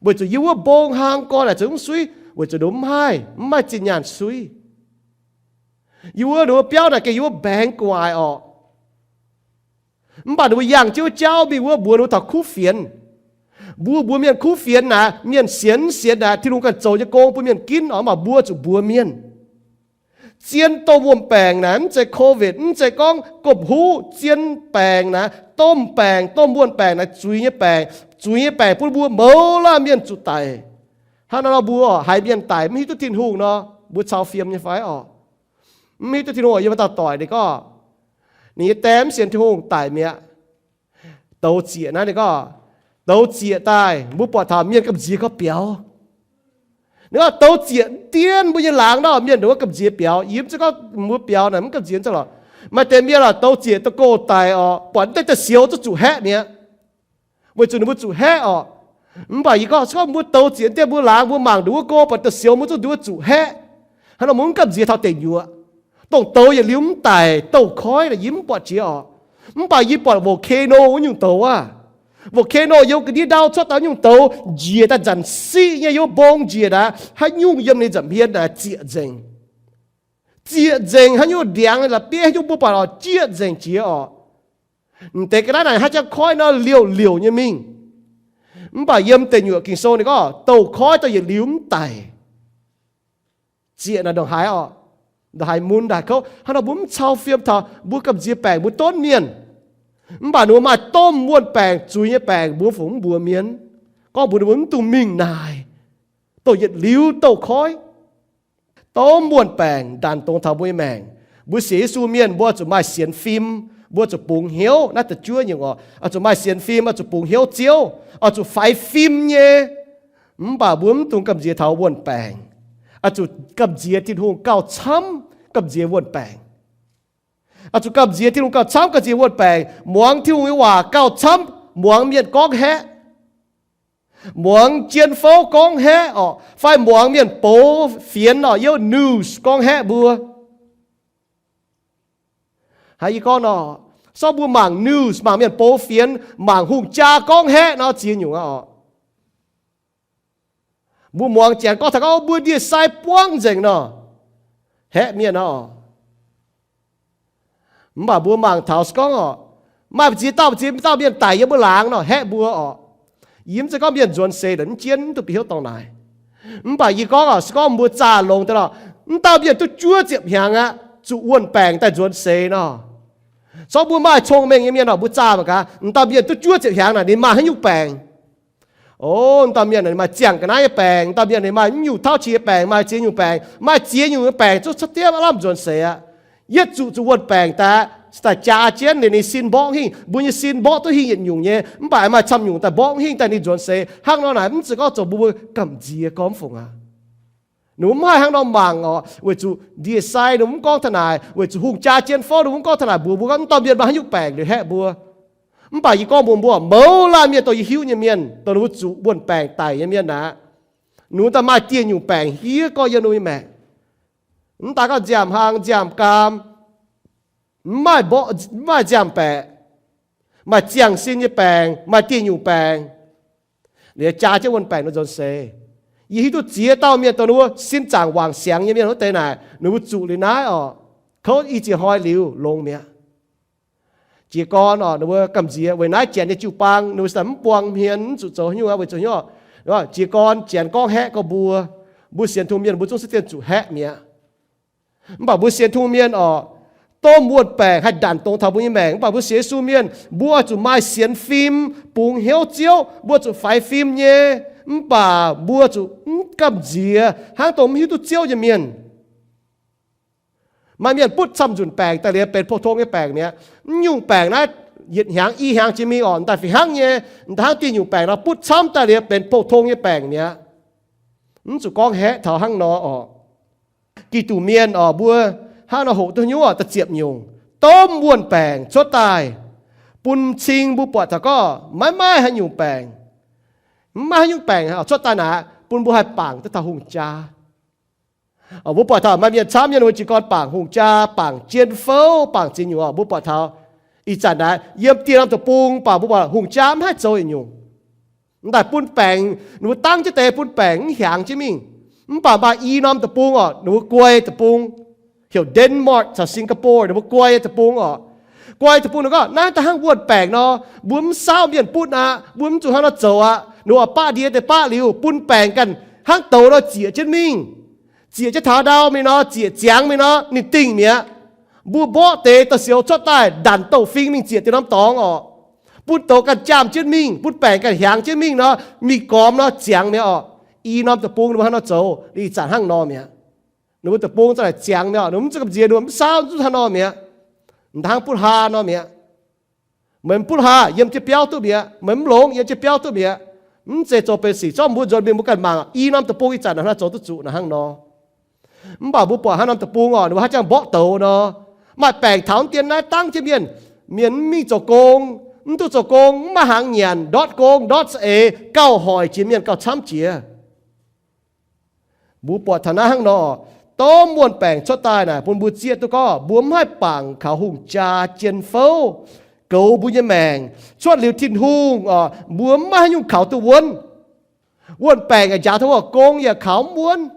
weic zuqc yiem wuov mbong hlang gorn naaic zoux mv suiv, weic zuqc ninh mbuo mv haih, mv maaih zinh nyaanh suiv. Yiem wuov ninh mbuo biauv naaic gengh yiem wuov mbaengx gu'nguaaic oc. Mv baac ninh mbuo yangh jienv wuov jauv mingh wuov mbuox ninh mbuo taux kuv fienx. Mbuo mbuox mienh kuv fienx naaic, mienh sienx mv sienx naaic, Tin-Hungh ganh zoux nyei gong bun mienh ginv oc, mv baac mbuo zuqc mbuox mienh. Zien domh wuonh baengc naaic mv zeiz Covid, mv zeiz gorngv gomh huv. Zien baengc naaic, domh baengc, domh wuonh baengc naaic zuiz nyei baengc. Zuiz nyei baengc bun mbuo mouz laanh mienh zuqc daic. Hnangv nor nor mbuo haiz mienh daic mv hiuv duqv Tin-Hungh nor, mbuo cau fiem nyei fai oc? Mv hiuv duqv Tin-Hungh. Yie maaih dauh doic ninh gorngv, ninh nyei die mv sienx Tin-Hungh daic mi'aqv. Douz zieqc naaiv ninh gorngv, douz zieqc daaih mbuo buatc taux mienh gamh nziex gorqv biaux. Ninh gorngv douz zieqc dien mbuo nyei laangz nor mienh ndongc wuov gamh nziex biaux. Yie mv zeiz gorngv mbuo biaux naaic mv gamh nziex, mv zeiz lorqc. Maaih deix mienh lorqc douz zieqc da'gaux daic oc, buatc mv deix da'siouc zuqc zuqc haeqv mi'aqv. Weic zuqc ninh mbuo zuqc haeqv oc. Mv baac yie gorngv, se gorngv mbuo douz zieqc dien mbuo laangz, mbuo mangc ndongc wuov go buatc da'siouc mbuo zuqc ndongc wuov zuqc haeqv, hnangv nor mbuo mv gamh nziex taux deic nyuoqc. Dongh douz yietc liuz mv daic, douz-koiv naaic yie mv buatc jiex oc. Mv baac yie buatc volcano wuov nyungc douz aqv. Volcano yiem ga'ndiev ndau cuotv daaih nyungc douz, njiec daaih nzanc siqv nyei, yiem mbong njiec naaic, haaix nyungc yiem ninh nza'hmien naaic zieqc nzengc. Zieqc nzengc, haaix nyungc ndiangx la'bieiv, haaix nyungc mbuo buatc oc, zieqc nzengc jiex oc. M'deix ga'naaiv naaic haaix jangx koiv nor liouc liouc nyei mingh. Mv baac yiem deic nyuoqc Ging-Sou ninh gorngv douz-koiv daaih yietc liuz mv daic. Zieqc naaic ndongc haaix oc, ndongc haaix mun ndongc haaix kouv, hnangv nor mbuo mv cau fiem taux mbuo gamh nziex baengc mbuo donv mienh. Mv baac ninh mbuo maaih domh wuonh baengc, zuiz nyei baengc, mbuo fungc mv mbuox mienh, gorngv mbuox ninh mbuo mv dungx mingh naaic, dongh yietc liuz douz-koiv. Domh wuonh baengc ndanc dongz taux mbuo nyei maengc. Mbuo sienx Yesu mienh mbuo zuqc maaih sienx fim, mbuo zuqc bungx hnyouv. Naaiv da'juov nyungc oc, oix zuqc maaih sienx fim, oix zuqc bungx hnyouv Ziouv, oix zuqc faix fim nyei. Mv baac mbuo mv dungx gamh nziex taux wuonh baengc. Oix zuqc gamh nziex Tin-Hungh gauh camv gamh nziex wuonh baengc. Oix zuqc gamh nziex Tin-Hungh gauh camv gamh nziex wuonh baengc, muangx Tin-Hungh nyei waac gauh camv muangx mienh gorngv haeqv. Muangx jien fouv gorngv haeqv oc, fai muangx mienh box fienx oc, yiem news gorngv haeqv mbuo. Haiz yie gorngv nor, sortv mbuo mangc news, mangc mienh box fienx, mangc hungh jaa gorngv haeqv nor ziex nyungc aqv oc. Mbuo muangx janx gorngv taux gorngv mbuo ndie-sai buangv nzengc nor, haeqv mienh oc. Mv baac mbuo mangc taux se gorngv oc, maaih ziex dauh, ziex dauh mienh daic yiem mbuo laangz nor, haeqv mbuo oc. Yie mv zeiz gorngv mienh nzuonx seix mv jienv, mv duqv bieqc hnyouv dorngx naaic. Mv baac yie gorngv oc, se gorngv mbuo zaah longx daaih nor, mv dauh mienh duqv juov ziepc hnyangx aqv, zuqc wuonh baengc daaih nzuonx seix nor. Sortv mbuo maaih cong-mengh nyei mienh nor, mbuo zaah mangc gaax, mv dauh mienh duqv juov ziepc hnyangx naaic ninh maaih haaix nyungc baengc? O, mv dauh mienh ninh maaih ziangh ga'naaiv nyei baengc, mv dauh mienh ninh maaih mv nyungc tauv qiex nyei baengc, maaih ziex nyungc baengc, maaih ziex nyungc nyei baengc zungv cuotv diemv aav lamh nzuonx seix aqv. Yietv zuqc zuqc wuonh baengc daaih, se daaih jaa jienv liuz ninh sin mborqv hingh. Mbuo nyei sin mborqv duqv hingh yietc nyungc nyei, mv baac maaih camv nyungc daaih mborqv hingh daaih ninh nzuonx seix. Hnangv nor naaic mv zeiz gorngv zoux mbuo mbuo gamh nziex gormx fungc aqv. Ninh mbuo mv haih hnangv nor mangc oc, weic zuqc ndie-sai ninh mbuo mv gorngv taux naaic, weic zuqc hungh jaa jien fouv ninh mbuo mv gorngv taux naaic mbuox mbuo gorngv mv dauh mienh maaih haaix nyungc baengc liuz haeqv mbuo. Mv baac yie gorngv mbuox mbuo, mouz laanh mienh dongh yie hiuv nyei mienh, dongh ninh mbuo zuqc wuonh baengc daic nyei mienh aqv, ninh mbuo daaih maaih dieh nyungc baengc hiuv gorx yiem ninh mbuo nyei maengc. Mv daaih gorngv nziaamv-hlang nziaamv-gaam, mv maaih mborqv, mv maaih nziaamv-baeqc, maaih ziangh sin nyei baengc, maaih dieh nyungc baengc, liuz jaa jienv wuonh baengc nor nzuonx seix. Yie hiuv duqv ziex dauh mienh dongh ninh mbuo sin zaangc wangc siangx nyei mienh wuov deix naaic, ninh mbuo zuqc liuz naaiv oc, kouv i ziex hnoi liuz longx mi'aqv. Jiez gorn oc, ninh mbuo gamh nziex weic naaiv janx nyei jiu-baang ninh mbuo mv buang hmien, mv zuqc zoux haaix nyungc weic zuqc hnyouv. Jiez gorn janx gorngv haeqv gorx mbuo, mbuo sienx Tin-Hungh mienh mbuo zungv se dienh zuqc haeqv mi'aqv. Mv baac mbuo sienx Tin-Hungh mienh oc, domh wuonh baengc haih ndanc dongz taux mbuo nyei maengc. Mv baac mbuo sienx Yesu mienh mbuo oix zuqc maaih sienx fim, bungx hnyouv Ziouv, mbuo zuqc faix fim nyei. Mv baac mbuo zuqc mv gamh nziex hnangv dongh mv hiuv duqv Ziouv nyei mienh. Maaih mienh butv camv nzunc baengc daaih liuz benx pou-tong nyei baengc mi'aqv. Mv nyungc baengc naaiv yietc hnyangx i hnyangx jiex mingh oc, m'daaih fih hnangv nyei. M'daaih hnangv dieh nyungc baengc nor butv camv daaih liuz benx pou-tong nyei baengc mi'aqv. Mv zuqc gorngv haeqv taux hnangv nor oc. Giduc mienh oc, mbuo hnangv nor hoqc duqv hnyouv oc, da'ziepc nyungc, domh wuonh baengc cuotv daaih bun cing mbuo buatc taux gorngv maiv maaih haaix nyungc baengc, mv maaih haaix nyungc baengc cuotv daaih naaic bun mbuo haih bangc duqv taux hungh jaa. Mbuo buatc taux maaih mienh camv mienh mbuo jiez gorn bangc hungh jaa, bangc jien fouv, bangc ziex nyungc oc. Mbuo buatc taux ih zanc naaic yiem dieh norm deic-bung baac mbuo buatc hungh jaa mv haih zoux yietc nyungc. M'daaih bun baengc, ninh mbuo dangv jienv deix bun baengc mv hiaangx jienv mingh. Mv baac maaih i norm deic-bung oc, ninh mbuo guai deic-bung, heuc Denmark caux Singapore, ninh mbuo guai deic-bung oc. Guai deic-bung ninh gorngv naaiv da'hnangv wuonh baengc nor, mbuo mv saauv mienh butv aqv, mbuo mv zuqc hnangv nor zoux aqv. Ninh mbuo baqv ndie deix baqv liuz bun baengc ganh hnangv douz nor zieqc jienv mingh. Zieqc jienv taux ndau mingh nor, zieqc ziangx mingh nor, ninh dingh mi'aqv. Mbuo mborqv deix da'siouc cuotv daaih ndanc douh fing mingh zieqc diuh norm dorngx oc. Bun douz ganh jaamh jienv mingh, bun baengc ganh hiaangx jienv mingh nor, mingh gormx nor ziangx mi'aqv oc. I norm deic-bung ninh mbuo hnangv nor zoux, ih zanc hnangv nor mi'aqv. Ninh mbuo deic-bung za'gengh ziangx mi'aqv. Ninh mbuo mv zuqc gamh nziex, ninh mbuo mv saauv, mv zuqc hnangv nor mi'aqv. M'daaih hnangv butv haa nor mi'aqv. Meih mv butv haa, yiem jienv biauv duqv mi'aqv. Meih mv longx, yiem jienv biauv duqv mi'aqv. Mv zeiz zoux benx sic zorqv mbuo nzuonx mingh mbuo ganh mangc. I norm deic-bung ih zanc naaiv hnangv zoux duqv zuqc naaiv hnangv nor. Mv baac mbuo buatc haaix norm deic-bung oc, ninh mbuo haaix jangx mborqv douz nor, maaih baengc taux mv dien naaiv dangv jienv mienh. Mienh mv mingh zoux gong, mv duqv zoux gong, mv maaih hnaangx nyanc, ndortv gong ndortv za'eix, gauh hoic jiex mienh gauh camv jiex. Mbuo buatc taux naaiv hnangv nor, domh wuonh baengc cuotv daaih naaic bun mbuo zieqv duqv gorngv mbuo mv haih bangc kaux hungh jaa jien fouv goux mbuo nyei maengc. Cuotv liuz Tin-Hungh oc, mbuo mv maaih haaix nyungc kaux duqv wuonv. Wuonh baengc yaac njaaux taux wuov gong yaac kaux mv wuonv.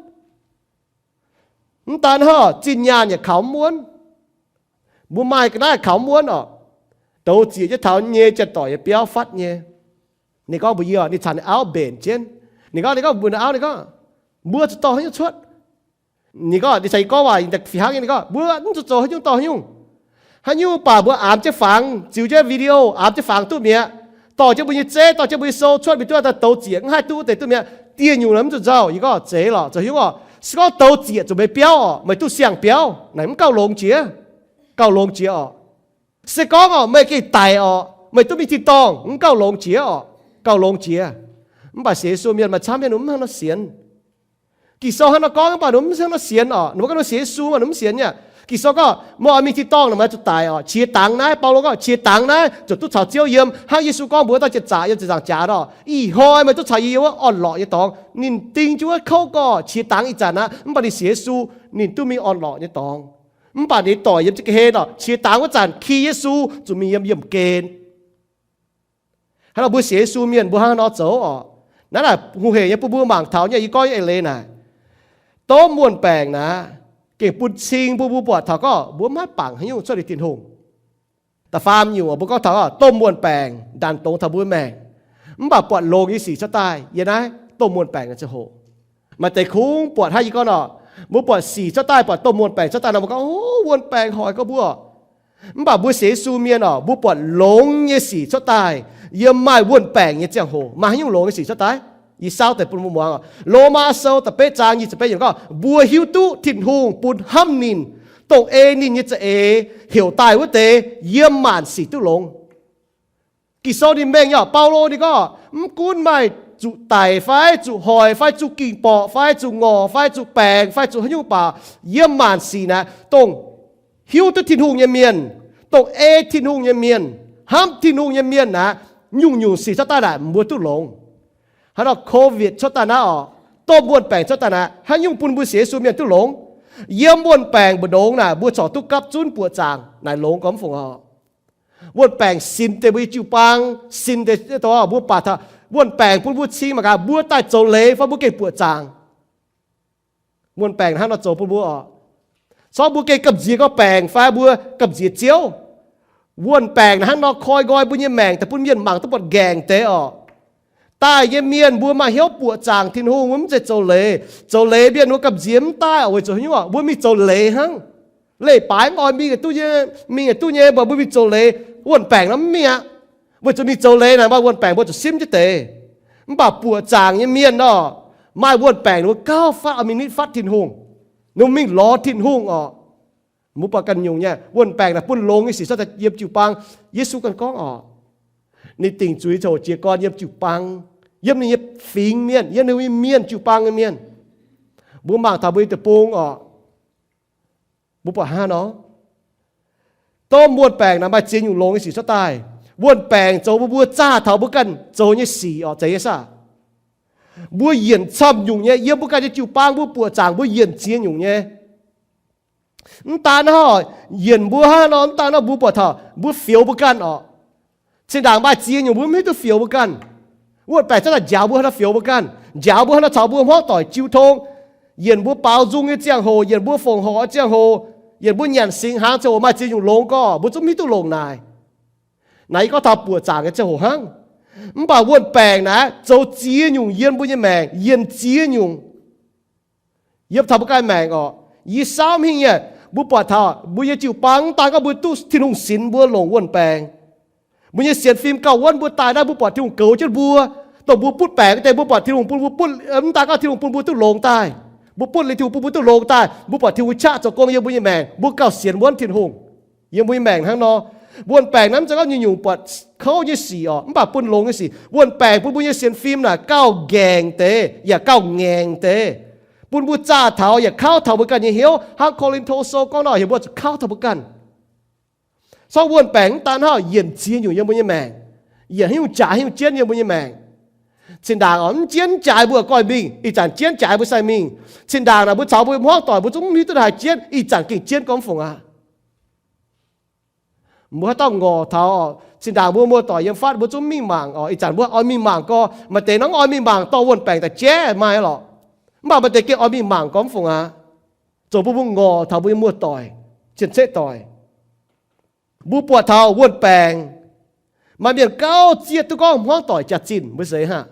Mv daan hnangv, zinh nyaanh yaac kaux mv wuonv. Mbuo maaih ga'naaiv kaux mv wuonv oc. Douz zieqc jienv taux nyei janx-doic nyei biauv fatv nyei. Ninh gorngv mbuox yie oc, ninh caux ninh auv mbenc jienv. Ninh gorngv, ninh gorngv mbuox ninh auv, ninh gorngv, mbuo zuqc dorh haaix nyungc cuotv? Ninh gorngv, ninh caux yie gorngv waac fih hnangv nyei, ninh gorngv, mbuo mv zuqc zoux haaix nyungc dorh haaix nyungc. Haaix nyungc baac mbuo aamx jienv fangx, ziux jienv video aamx jienv fangx duqv mi'aqv. Dorh jienv mbuo nyei zeiv, dorh jienv mbuo nyei sou cuotv mingh duqv daaih douz zieqc, mv haih duqv deix duqv mi'aqv. Dieh nyungc naaic mv zuqc nzauh. Yie gorngv, zeiz lorqc, zoux haaix nyungc oc? Se gorngv douz zieqc zuqc meih biauv oc, meih duqv siang-biauv, naaic mv gauh longx jiex. Gauh longx jiex oc. Se gorngv oc, meih gengh daic oc, meih duqv mingh tin dorngh, mv gauh longx jiex oc. Gauh longx jiex. Mv baac sienx Yesu mienh maaih camv mienh ninh mv hnangv nor sienx. Ging-Sou hnangv nor gorngv, mv baac ninh mv hnangv nor sienx oc. Ninh mbuo gorngv ninh sienx Yesu, ninh mv sienx nyei. Ging-Sou gorngv, meih oix mingh tin dorngh, meih oix zuqc daic oc. Qiex dangx naaiv, Baulo gorngv, qiex dangx naaiv zuqc duqv caux Ziouv yiem, hnangv Yesu gorngv mbuox dauh janx-zaqc yiem ziepc nzaangc jaax oc, ih hnoi meih duqv caux yie yiem wuov orn-lorqc nyei dorngx. Ninh ding jienv wuov kouv gorx, qiex dangx ih zanc aqv, mv baac ninh sienx Yesu, ninh duqv mingh orn-lorqc nyei dorngx. Mv baac ninh doic yiem jienv ga'hlen oc, qiex dangx wuov zanc ki Yesu zuqc mingh yiem yiemh gen. Hnangv nor mbuo sienx Yesu mienh mbuo hnangv nor zoux oc. Naaiv naaic hungh hec nyei bun mbuo mangc taux nyei, yie gorngv nyei eix leiz naaic, domh wuonh baengc naaic gengh bun cing bun mbuo buatc taux gorngv mbuo mv haih bangc haaix nyungc cuotv liuz Tin-Hungh. Da'faam nyungc mbuo gorngv taux domh wuonh baengc ndanc dongz taux mbuo maengc, mv baac buatc longx nyei sic cuotv daaih yiem naaiv domh wuonh baengc naaic ziangh hoc. Maaih deix kungx buatc hnangv yie gorngv nor, mbuo buatc sic cuotv daaih, buatc domh wuonh baengc cuotv daaih nor, mbuo gorngv, o, wuonh baengc hoic gorx mbuo. Mv baac mbuo sienx Yesu mienh oc, mbuo buatc longx nyei sic cuotv daaih yiem maaih wuonh baengc nyei ziangh hoc. Maaih haaix nyungc longx nyei sic cuotv daaih? Yie saauv deix bun mbuo muangx oc. Lomaa Sou da'betv zaang nyic ziepc betv yiemc gorngv, mbuo hiuv duqv Tin-Hungh bun hnamv ninh Dongh ei ninh nyei za'eix heuc daaih wuov deix yiem maanc sic duqv longx. Ging-Sou ninh mengh nyei, Baulo ninh gorngv, mv gunv maaih zuqc daic fai zuqc hoic fai zuqc ging-borqc fai zuqc ngorc fai zuqc baengc fai zuqc haaix nyungc baac, yiem maanc sic naaic dongh hiuv duqv Tin-Hungh nyei mienh, dongh ei Tin-Hungh nyei mienh, hnamv Tin-Hungh nyei mienh naaic, nyungc-nyungc sic cuotv daaih naaic mbuo duqv longx. Haaix nor covid cuotv daaih naaiv oc, domh wuon-baengc cuotv daaih naaic, haaix nyungc bun mbuo sienx Yesu mienh duqv longx? Yiem wuon-baengc mbu'ndongx naaic mbuo corc duqv gapv zunv buoqc zaangc naaic longx gormx fungc oc. Wuon-baengc sinx deix mbuo nyei jiu-baang, sinx deix, mbuo baac taux wuon-baengc bun mbuo cing mangc gaax mbuo daaih zoux leiz fai mbuo gengh buoqc zaangc. Wuon-baengc hnangv nor zoux bun mbuo oc. Corc mbuo gengh gamh nziex gorngv baengc fai mbuo gamh nziex Ziouv. Wuon-baengc hnangv nor koi nqoi mbuo nyei maengc daaih bun mienh mangc duqv buatc nqaengc deix oc. Daaih nyei mienh mbuo maaih hnyouv buoqc zaangc Tin-Hungh, mbuo mv zeiz zoux leiz. Zoux leiz mienh mbuo gamh nziex mv daaih oc. Weic zuqc haaix nyungc? Mbuo mingh zoux leiz hnangv. Leiz-baaix mv oix mingh duqv nyei, mingh duqv nyei, mv baac mbuo mingh zoux leiz, wuon-baengc nor mv mingh aqv. Weic zuqc mingh zoux leiz naaic maaih wuon-baengc mbuo zuqc simv jienv deix. Mv baac buoqc zaangc nyei mienh nor, maaih wuon-baengc ninh mbuo gauh fatv, oix mingh nitv fatv Tin-Hungh, ninh mbuo mingh lorz Tin-Hungh oc. Mbuo buatc ganh nyungc nyei wuon-baengc naaic bun longx nyei sic cuotv daaih yiem jiu-baang. Yesu ganh gorngv oc, ninh dingc zuiz ziouc hoqc jiez gorn yiem jiu-baang, yiem ninh nyei fingx mienh, yiem ninh nyei mienh, jiu-baang nyei mienh. Mbuo mangc taux mbuo nyei deic-bung oc, mbuo buatc hnangv nor, domh wuon-baengc naaic maaih ziex nyungc longx nyei sic cuotv daaih. Wuon-baengc zoux bun mbuo zaah taux mbuo ganh zoux nyei sic oc, zeiz nyei saah? Mbuo yienc camv nyungc nyei, yiem mbuo ganh nyei jiu-baang mbuo buoqc zaangc mbuo yienc ziex nyungc nyei. Mv daan hnangv, yienc mbuo hnangv nor, mv daan hnangv, mbuo buatc taux mbuo fioux mbuo ganh oc. Zinh ndaangc maaih ziex nyungc mbuo mv hiuv duqv fioux mbuo ganh. Wuon-baengc cuotv daaih njaaux mbuo hnangv nor fioux mbuo ganh, njaaux mbuo hnangv nor caux mbuo hmuangv doic jiu tong, yienc mbuo baaux nzung nyei ziangh hoc, yienc mbuo fongc horc nyei ziangh hoc, yienc mbuo nyanc singx hnaangx ziangh hoc maaih ziex nyungc longx gorngv mbuo zungv mv hiuv duqv longc naaic. Naaiv yie gorngv taux buoqc zaangc nyei ziangh hoc hnangv. Mv baac wuon-baengc naaiv zoux ziex nyungc yiem mbuo nyei maengc, yienc ziex nyungc yiem taux mbuo ganh maengc oc. Yie saauv mv hingh nyei, mbuo buatc taux mbuo nyei jiu-baang mv daan gorngv mbuo duqv Tin-Hungh sinx mbuo longc wuon-baengc. Mbuo nyei sienx fim gauh wuonv mbuo daaih naaiv, mbuo buatc Tin-Hungh goux jienv mbuo. Dongh mbuo butv baengc deix, mbuo buatc Tin-Hungh bun mbuo butv, mv daan gorngv Tin-Hungh bun mbuo duqv longx daaih. Mbuo butv liuz Tin-Hungh bun mbuo duqv longx daaih, mbuo buatc Tin-Hungh qaqv zoux gong yiem mbuo nyei maengc, mbuo gauh sienx wuonv Tin-Hungh. Yiem mbuo nyei maengc hnangv nor, wuon-baengc naaiv mv zeiz gorngv nyungc-nyungc buatc kouv nyei sic oc, mv baac bun longx nyei sic. Wuon-baengc bun mbuo nyei sienx fim naaic gauh nqaengc deix yaac gauh ngaengc deix, bun mbuo zaah taux yaac kauv taux mbuo ganh nyei hnyouv. Hnangv Ko^lin^to Sou gorngv nor, heuc mbuo zuqc kauv taux mbuo ganh. Corc wuon-baengc mv daan hnangv, yienc ziex nyungc yiem mbuo nyei maengc, yietc haaix nyungc jaaix haaix nyungc jienv yiem mbuo nyei maengc. Zinh ndaangc oc, mv jienv jaaix mbuo goiv mingh, ih zanc jienv jaaix mbuo sai mingh. Zinh ndaangc naaic mbuo caux mbuo hmuangv doic mbuo zungv mv hiuv duqv haaix jienv, ih zanc gengh jienv gormx fungc aqv. Mbuo haaix dauh ngorc taux, zinh ndaangc mbuo muoz-doic yiem fatv mbuo zungv mingh mangc oc. Ih zanc mbuo oix mingh mangc gorx, maaih deix nor mv oix mingh mangc, dorh wuon-baengc daaih jaiv maaih lorqc. Mv baac maaih deix gengh oix mingh mangc gormx fungc aqv. Zoux bun mbuo ngorc taux mbuo nyei muoz-doic, cien-ceqv doic. Mbuo buatc taux wuon-baengc, maaih mienh gauh zieqv duqv gorngv hmuangv doic jaax-zinh mbuo seix hnangv.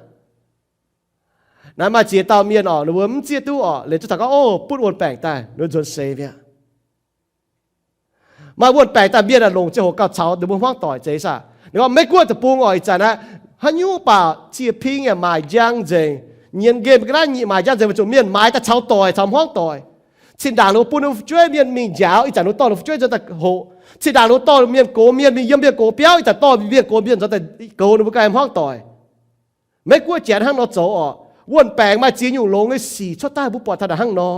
Naaiv maaih ziex dauh mienh oc, ninh mbuo mv zieqv duqv oc, liuz zuqc taux gorngv, o, butv wuon-baengc daaih, ninh mbuo nzuonx seix mi'aqv. Maaih wuon-baengc daaih mienh aah, longc ziangh hoc gauh caux ninh mbuo hmuangv doic zeiz saah? Ninh gorngv Meiv-Guoqv deic-bung oc, ih zanc aqv, haaix nyungc baac cie-ping yaac maaic njang nzengc. Nyienz nqemh ga'naaiv nyic maaic njang nzengc, weic zuqc mienh maaiz daaih caux doic, caux hmuangv doic. Cin-ndaangc ninh mbuo bun ninh mbuo fu'jueiv mienh mingh njaaux, ih zanc ninh mbuo dorh ninh mbuo fu'jueiv nzuonx daaih hoqc. Cin-ndaangc ninh mbuo dorh mienh gox mienh mingh yiem mienh gox biauv, ih zanc dorh mienh gox mienh nzuonx daaih goux ninh mbuo ganh hmuangv doic. Meiv-Guoqv janx hnangv nor zoux oc. Wuon-baengc maaih ziex nyungc longx nyei sic cuotv daaih, mbuo buatc taux naaic hnangv nor,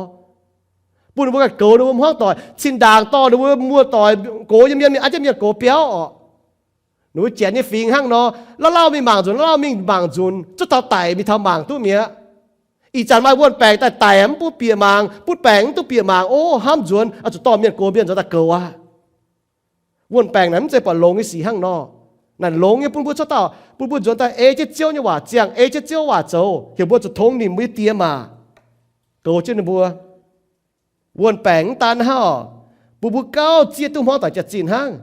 bun ninh mbuo ganh goux ninh mbuo hmuangv doic. Cin-ndaangc dorh ninh mbuo muoz-doic gox nyei mienh mingh an jienv mienh gox biauv oc. Ninh mbuo janx nyei fingx hnangv nor, lauh lauh mingh mangc nzunc, lauh lauh mingh mangc nzunc, zuqc taux daic mingh taux mangc duqv mi'aqv. Ih zanc maaih wuon-baengc daaih daic mv butv bieqc mangc, butv baengc mv duqv bieqc mangc, o, hnamv nzuonx, oix zuqc dorh mienh gox mienh nzuonx daaih goux aqv. Wuon-baengc naaic mv zeiz buatc longx nyei sic hnangv nor. Naaic longx nyei bun mbuo cuotv dauh, bun mbuo nzuonx daaih ei jienv Ziouv nyei waac ziangh, ei jienv Ziouv waac zoux, heuc mbuo zuqc tongx nimc mbuo nyei die maac, goux jienv ninh mbuo. Wuon-baengc mv daan hnangv oc, bun mbuo gauh zieqv duqv hmuangv doic jaax-zinh hnangv.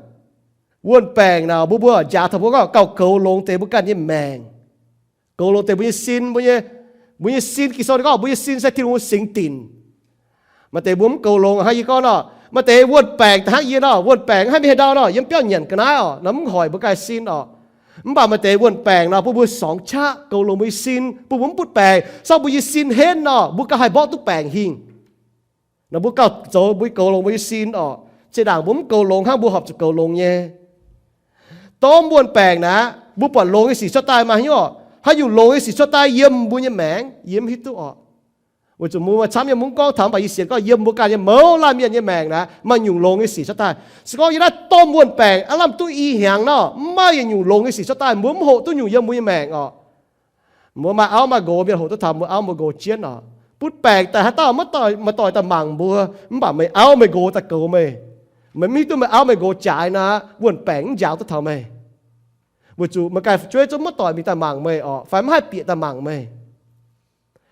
Wuon-baengc naaic bun mbuo njaaux taux mbuo gorngv gauh goux longx deix mbuo ganh nyei maengc, goux longx deix mbuo nyei sin, mbuo nyei, mbuo nyei sin, Ging-Sou gorngv mbuo nyei sin se Tin-Hungh singx dinc. Maaih deix mbuo mv goux longx hnangv yie gorngv nor, maaih deix wuon-baengc daaih hnangv yie nor, wuon-baengc mv haih mingh haaix ndau nor, yiem biauv nyanc ga'naaiv oc, nor mv hoic mbuo ganh sin oc. Mv baac maaih deix wuon-baengc nor bun mbuo sorngx qaqv goux longx mbuo nyei sin, bun mbuo mv butv baengc. Sorng mbuo nyei sin henv nor, mbuo gauh haih mborqv duqv baengc hingh. Nor mbuo gauh zoux mbuo goux longx mbuo nyei sin orqc. Zinh ndaangc mbuo mv goux longx hnangv, mbuo horpc zuqc goux longx nyei. Domh wuon-baengc naaic, mbuo buatc longx nyei sic cuotv daaih maaih haaix nyungc orqc? Haaix nyungc longx nyei sic cuotv daaih yiem mbuo nyei maengc, yie mv hiuv duqv orqc. Weic zuqc mbuo maaih camv nyei mungv gorngv taux, mv baac yie sienx gorngv yiem mbuo ganh nyei mouz laanh mienh nyei maengc naaic, maaih nyungc longx nyei sic cuotv daaih. Se gorngv yiem naaiv domh wuon-baengc aav lamh duqv i hnyangx nor, mv maaih yietc nyungc longx nyei sic cuotv daaih, mbuo mv hoqc duqv nyungc yiem mbuo nyei maengc orqc. Mbuo maaih auv maaih nqox mienh hoqc duqv taux mbuo auv mbuo nqox jienv orqc. Butv baengc daaih haaix dauh maiv doic daaih mangc mbuo, mv baac meih auv meih nqox daaih goux meih. Meih mv hiuv duqv meih auv meih nqox jaaix nor, wuon-baengc mv njaaux duqv taux meih. Weic zuqc meih ganh fu'jueiv zungv maiv doic mingh daaih mangc meih orqc, fai maiv haih bieqc daaih mangc meih.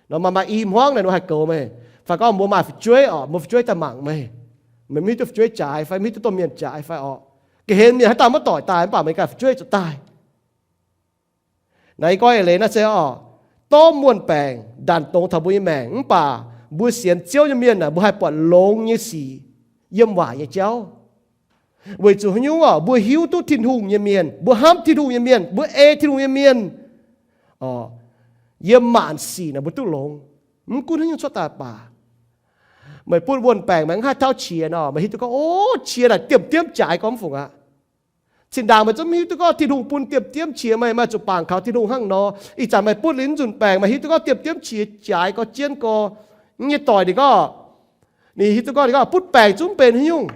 Nor maaih maaih i hmuangv naaic ninh haih goux meih. Fai gorngv mbuo maaih fu'jueiv orqc, mbuo fu'jueiv daaih mangc meih, meih mv hiuv duqv fu'jueiv jaaix fai mv hiuv duqv domh mienh jaaix fai orqc. Ga'hlen mienh haaix dauh maiv doic daaih, mv baac meih ganh fu'jueiv zuqc daaih. Naaiv yie gorngv eix leiz naaiv se orqc, domh wuon-baengc ndanc dongz taux mbuo nyei maengc, mv baac mbuo sienx Ziouv nyei mienh naaic, mbuo haih buatc longx nyei sic yiem waac nyei jauv. Weic zuqc haaix nyungc orqc? Mbuo hiuv duqv Tin-Hungh nyei mienh, mbuo hnamv Tin-Hungh nyei mienh, mbuo ei Tin-Hungh nyei mienh orqc, yiem maanc sic naaic mbuo duqv longx. Mv gunv haaix nyungc cuotv daaih baac, meih bun wuon-baengc meih mv haih tauv qiex nor, meih hiuv duqv gorngv, o, qiex naaic diemv-diemv jaaix gorngv fungc aqv. Zinh ndaangc meih zungv mv hiuv duqv gorngv Tin-Hungh bun diemv-diemv qiex meih, meih zuqc bangc kaux Tin-Hungh hnangv nor. Ih zanc meih butv liuz nzunc baengc, meih hiuv duqv gorngv diemv-diemv qiex jaaix gorx jienv gorx. Nyei doic ninh gorngv, ninh hiuv duqv gorngv, ninh gorngv butv baengc zungv mv benx haaix nyungc,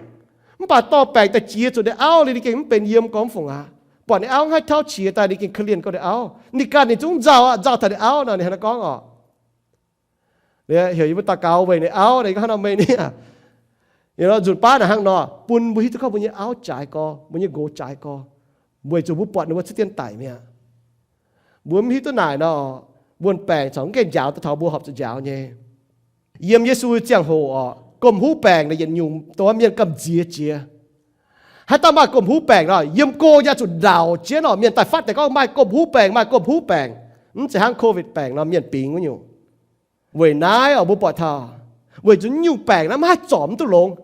mv baac dorh baengc daaih jiex zuqc ninh auv liuz, ninh gengh mv benx yiem gorngv fungc aqv. Buatc ninh auv mv haih tauv qiex daaih, ninh gengh korv-lienh gorngv ninh auv. Ninh ganh ninh zungv nzauh aqv, nzauh taux ninh auv nor, ninh hnangv naaiv gorngv orqc. Heuc yie mbuo daux gaux weic ninh auv, ninh gorngv hnangv nor meih ni aqv. Nzunc baav naaic hnangv nor, bun mbuo hiuv duqv gorngv mbuo nyei auv jaaix gorx, mbuo nyei nqox jaaix gorx, weic zuqc mbuo buatc ninh mbuo cuotv dien daic mi'aqv. Mbuo mv hiuv duqv naaic nor, wuon-baengc corc mv gengh njaaux duqv taux mbuo horpc zuqc njaaux nyei. Yiem Yesu ziangh hoc orqc, gomh huv baengc naaic yietc nyungc dongh mienh gamh nziex jiex. Haaix dauh maaih gomh huv baengc nor, yiem go yaac zuqc ndaauc jienv orqc. Mienh daaih fatv deix gorngv maaih gomh huv baengc, maaih gomh huv baengc. Mv zeiz hnangv COVID baengc nor mienh bingx wuov nyungc. Weic naaiv orqc, mbuo buatc taux, weic zuqc nyungc baengc naaiv maiv haih zorc mv duqv longx.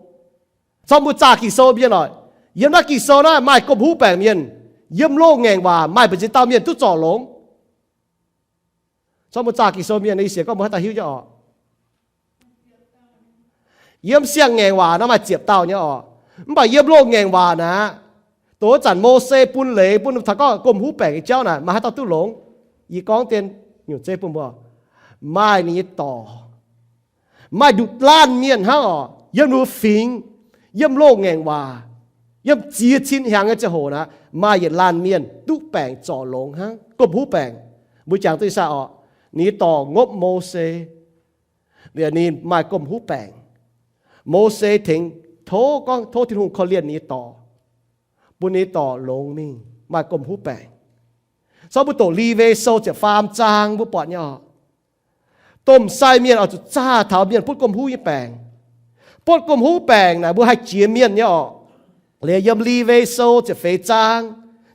Corc mbuo zaah Ging-Sou mienh orqc, yiem naaiv Ging-Sou naaiv maaih gomh huv baengc mienh. Yiem loz-ngaengc waac maaih mbu'ziex dauh mienh duqv zorc longx. Corc mbuo zaah Ging-Sou mienh, i sienx gorngv mbuo haaix dauh hiuv nyei orqc? Yiem siang-ngaengc waac naaiv maaih ziepc dauh nyei orqc. Mv baac yiem loz-ngaengc waac naaic, dongh wuov zanc Mose bun leiz bun taux gorngv gomh huv baengc nyei jauv naaic, maaih haaix dauh duqv longx? Yie gorngv dien nyungc zeiv bun mbuo, maaih ninh nyei dorc. Maaih nduqc laanh mienh hnangv orqc, yiem ninh mbuo fingx, yiem loz-ngaengc waac, yiem ziex cin hnyangx nyei ziangh hoc naaic, maaih yietc laanh mienh duqv baengc zorc longx hnangv, gomh huv baengc. Mbuo jangx duqv ih zanc orqc, ninh nyei dorc ngopv Mose, liuz ninh maaih gomh huv baengc. Mose tengx tov gorngv tov Tin-Hungh korv-lienh ninh nyei dorc, bun ninh nyei dorc longx mingh, maaih gomh huv baengc. Corc mbuo doqc Liwe Sou ziepc faam zaang mbuo buatc nyei orqc, domh sai mienh oix zuqc zaah taux mienh butv gomh huv nyei baengc. Butv gomh huv baengc naaic mbuo haih jiex mienh nyei orqc. Liuz yiem Liwe Sou ziepc feix zaang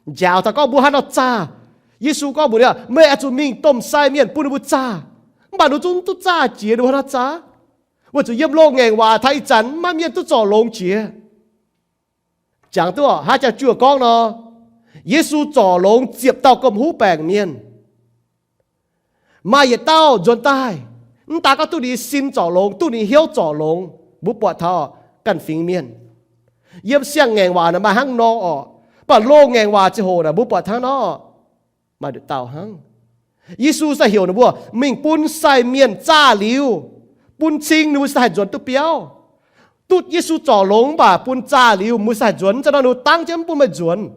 njaaux taux gorngv mbuo haaix nor zaah. Yesu gorngv mbuox ninh, meih oix zuqc mingh domh sai mienh bun ninh mbuo zaah. Mv baac ninh zungv duqv zaah jiex, ninh mbuo haaix nor zaah? Weic zuqc yiem loz-ngaengc waac taux ih zanc maiv maaih mienh duqv zorc longx jiex. Jangx duqv orqc, haaix jangx juoh gorngv nor, Yesu zorc longx ziepc dauh gomh huv baengc mienh. Maaih yietc dauh nzuonx daaih, mv daaih gorngv duqv ninh nyei sin zorc longx, duqv ninh nyei hnyouv zorc longx. Mbuo buatc taux ganh fingx mienh yiem siang-ngaengc waac naaic maaih hnangv nor orqc, mv baac loz-ngaengc waac ziangh hoc naaic mbuo buatc hnangv nor, maaih nduqc dauh hnangv. Yesu se heuc ninh mbuo mingh bun sai mienh zaah liuz, bun cing ninh mbuo se haih nzuonx duqv biauv. Duqv Yesu zorc longx mv baac bun zaah liuz mbuo se haih nzuonx, mv zeiz nor ninh mbuo dangv jienv mv bun meih nzuonx.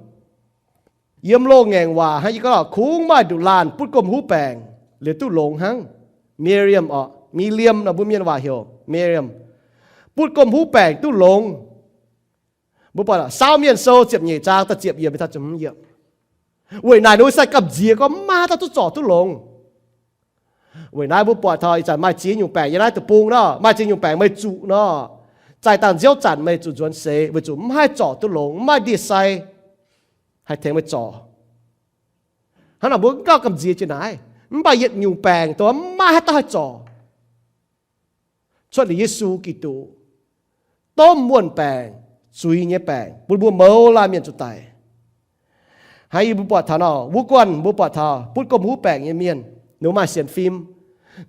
Yiem loz-ngaengc waac hnangv yie gorngv, kungx maaih nduqc laanh butv gomh huv baengc liuz duqv longx hnangv. Miriam orqc, Miriam nor mbuo mienh waac heuc Miriam, butv gomh huv baengc duqv longx. Mbuo buatc Saauv Mienh Sou ziepc nyeic zaang da'ziepc yiemc, yiemc. Weic naaic ninh mbuo sai gamh nziex gorngv maiv maaih haaix dauh duqv zorc duqv longx. Weic naaiv mbuo buatc taux ih zanc maaih ziex nyungc baengc yiem naaiv deic-bung nor, maaih ziex nyungc baengc meih zuqc nor, zaih dangh nziouv zanc meih zuqc nzuonx seix weic zuqc mv haih zorc duqv longx, mv maaih ndie-sai haih tengx meih zorc. Hnangv naaic mbuo gauh gamh nziex jiex naaiv, mv baac yietc nyungc baengc dongh maiv maaih haaix dauh haih zorc. Cuotv liuz Yesu Giduc, domh wuon-baengc, zuiz nyei baengc, bun mbuo mouz laanh mienh zuqc daic. Hnangv yie mbuo buatc taux nor, wuov guanh mbuo buatc taux butv gomh huv baengc nyei mienh, ninh maaih sienx fim.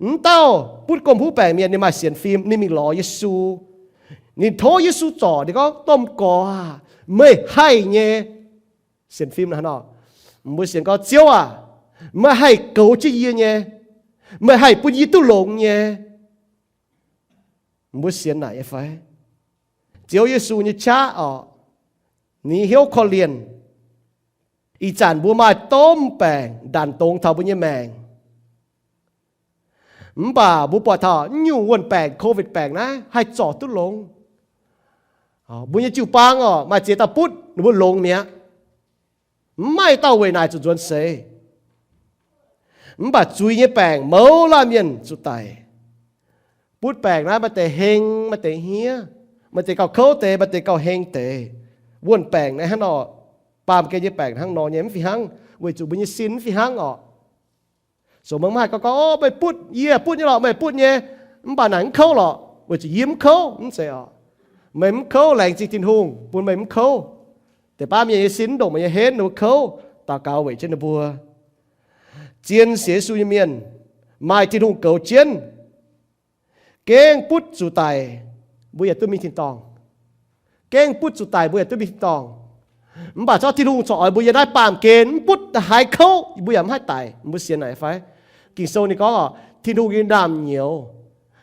M'dauh butv gomh huv baengc mienh ninh maaih sienx fim, ninh mingh lorz Yesu. Ninh tov Yesu zorc, ninh gorngv, Domh Gorx aah, meih haih nyei. Sienx fim nor, mbuo sienx gorngv, Ziouv aah, meih haih goux jienv yie nyei. Meih haih bun yie duqv longx nyei. Mbuo sienx naaic nyei fai? Ziouv Yesu nyei qaqv orqc, ninh hnyouv korv-lienh. Ih zanc mbuo maaih domh baengc ndanc dongz taux mbuo nyei maengc. Mv baac mbuo buatc taux nyungc wuon-baengc, covid baengc naaiv haih zorc duqv longx. Mbuo nyei jiu-baang orqc, maaih ziex dauh butv, ninh mbuo longx mi'aqv. Mv maaih dauh weic naaic zuqc nzuonx seix. Mv baac zuiz nyei baengc mouz laanh mienh zuqc daic. Butv baengc naaiv maaih deix heng, maaih deix hniev, maaih deix gauh kouv deix, maaih deix gauh heng deix. Wuon-baengc naaiv hnangv nor, baamh gen nyei baengc hnangv nor nyei, mv fih hnangv, weic zuqc mbuo nyei sin mv fih hnangv orqc. So meih mv haih gorngv, gorngv, O, meih butv, yie butv nyei lorqc, meih butv nyei, mv baac naaic mv kouv lorqc, weic zuqc yie mv kouv, mv zeiz orqc. Meih mv kouv, laengz zingh Tin-Hungh bun meih mv kouv. Deix baav mienh nyei sin mv ndongc meih nyei henv, ninh mbuo kouv, daux gaux weic jienv ninh mbuo. Zien sienx Yesu nyei mienh maaih Tin-Hungh goux jienv. Gengh butv zuqc daic, mbuo yaac duqv mingh tin-dorngh. Gengh butv zuqc daic, mbuo yaac duqv mingh tin-dorngh. Mv baac corc Tin-Hungh corc oix mbuo yiem naaiv baamh gen mv butv haaix kouv, mbuo yaac mv haih daic. Mbuo sienx naaic fai? Ging-Sou ninh gorngv orqc, Tin-Hungh nyei naamh nyouz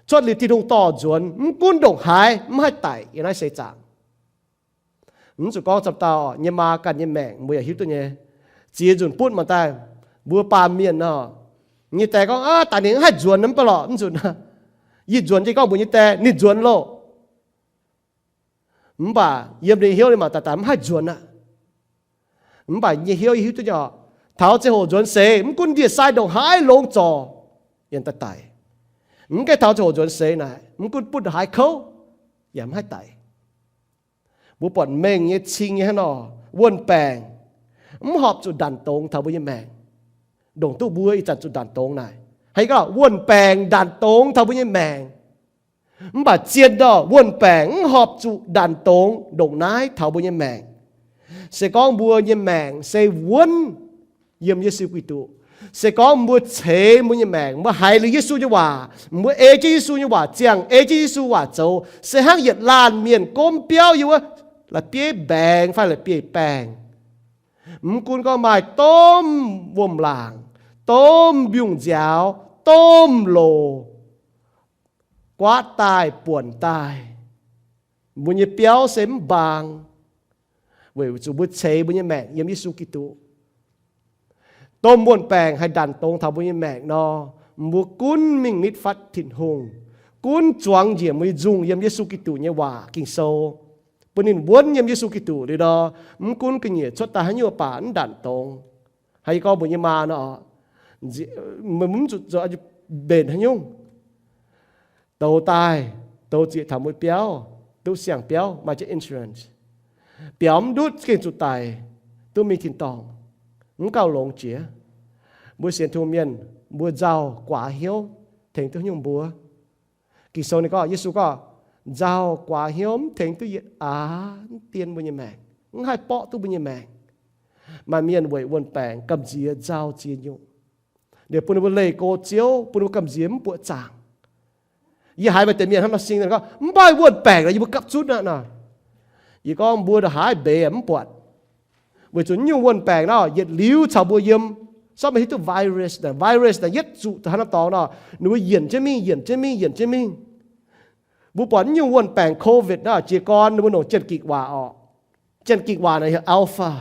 cuotv liuz Tin-Hungh dorh nzuonx, mv gunv ndongc haaix mv haih daic yiem naaiv seix zaangc. Mv zuqc gorngv camv dauh nyei maa ganh nyei maengc mbuo yaac hiuv duqv nyei. Ziex nzunc butv mangc daaih, mbuo baamh mienh nor, nyei die gorngv, Aav, daaih ninh mv haih nzuonx mv baac lorqc, mv nzunc. Yie nzuonx jienv gorngv mbuox nyei die, ninh nzuonx loh. Mv baac yiem ninh hnyouv ninh mangc daaih daaih mv haih nzuonx aqv. Mv baac nyei hnyouv yie hiuv duqv nyei orqc, taux ziangh hoc nzuonx seix, mv gunv ndie-sai ndongc haaix longx zorc, yaac daaih daic. Mv gaengh taux ziangh hoc nzuonx seix naaic, mv gunv butv haaix kouv, yaac mv haih daic. Mbuo buatc mengh nyei cing nyei hnangv nor, wuon-baengc mv horpc zuqc ndanc dongz taux mbuo nyei maengc. Ndongc duqv mbuo ih zanc zuqc ndanc dongz naaic, haaix gorngv wuon-baengc ndanc dongz taux mbuo nyei maengc. Mv baac zien nor, wuon-baengc mv horpc zuqc ndanc dongz ndongc naaiv taux mbuo nyei maengc. Se gorngv mbuo nyei maengc se wuonv yiem Yesu Giduc, se gorngv mbuo ceix mbuo nyei maengc, mbuo haiz liuz Yesu nyei waac, mbuo ei jienv Yesu nyei waac ziangh, ei jienv Yesu waac zoux, se hnangv yietc laanh mienh gomv biauv yiem wuov la'bieiv mbaengx fai la'bieiv baengh. Mv gunv gorngv maaih domh wuom-laangc, domh mbiungc-nziaaux, domh loc, guaatv daaih buonc daaih, mbuo nyei biauv se mv mbaang, weic zuqc mbuo ceix mbuo nyei maengc yiem Yesu Giduc. Domh wuon-baengc haih ndanc dongz taux mbuo nyei maengc nor, mbuo gunv mingh nitv fatv Tin-Hungh, gunv zuangx njiec mbuo nyei nzungh yiem Yesu Giduc nyei waac Ging-Sou, bun ninh wuonv yiem Yesu Giduc liuz nor, mv gunv ga'nyiec cuotv daaih haaix nyungc baac mv ndanc dongz. Haaix gorngv mbuox nyei maa nor, meih mv zuqc zoux mbenc haaix nyungc. Douz daaih, douz zieqc taux mbuo biauv, duqv siang-biauv, maaih jienv insurance. Biaux mv ndutv gengh zuqc daic, duqv mingh tin-dorngh, mv gauh longx jiex. Mbuo sienx Tin-Hungh mienh, mbuo nzauh guaax hnyouv tengx duqv haaix nyungc mbuo? Ging-Sou ninh gorngv, Yesu gorngv, nzauh guaax hnyouv mv tengx duqv yietc aav, mv dien mbuo nyei maengc, mv haih borqv duqv mbuo nyei maengc. Maaih mienh weic wuon-baengc gamh nziex nzauh ziex nyungc. Liuz bun ninh mbuo leih go Ziouv, bun ninh mbuo gamh nziex mv buoqc zaangc. Yie haiz maaih deix mienh hnangv nor sing gorngv, mv baac wuon-baengc nor yie mbuo gapv zunv aqv nor. Yie gorngv mbuo ndongc haaix mbeix mv buatc. Weic zuqc nyungc wuon-baengc nor yietc liuz caux mbuo yiem. Sortv meih hiuv duqv virus, virus naaic yietv zuqc taux haaix norm dorngx nor, ninh mbuo yienc jienv mingh, yienc jienv mingh, yienc jienv mingh. Mbuo buatc nyungc wuon-baengc covid nor, jiez gorn ninh mbuo longc Janx-Gikc waac orqc. Janx-Gikc waac naaic heuc Alpha,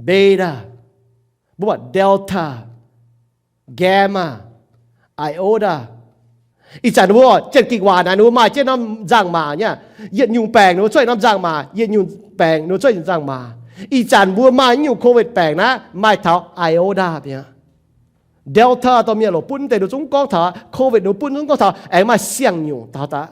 Beta, mbuo buatc Delta, Gamma, Iota. Ih zanc ninh mbuo Janx-Gikc waac naaic ninh mbuo maaih jienv norm nzangc-maac nyei. Yietc nyungc baengc ninh mbuo cuotv norm nzangc-maac, yietc nyungc baengc ninh mbuo cuotv nzangc-maac. Ih zanc mbuo maaih nyungc covid baengc naaiv maaih taux Iota mi'aqv. Delta dorh mienh longc butv deix ninh zungv gorngv taux covid, ninh butv zungv gorngv taux aengx maaih siang-nyungc taux daaih.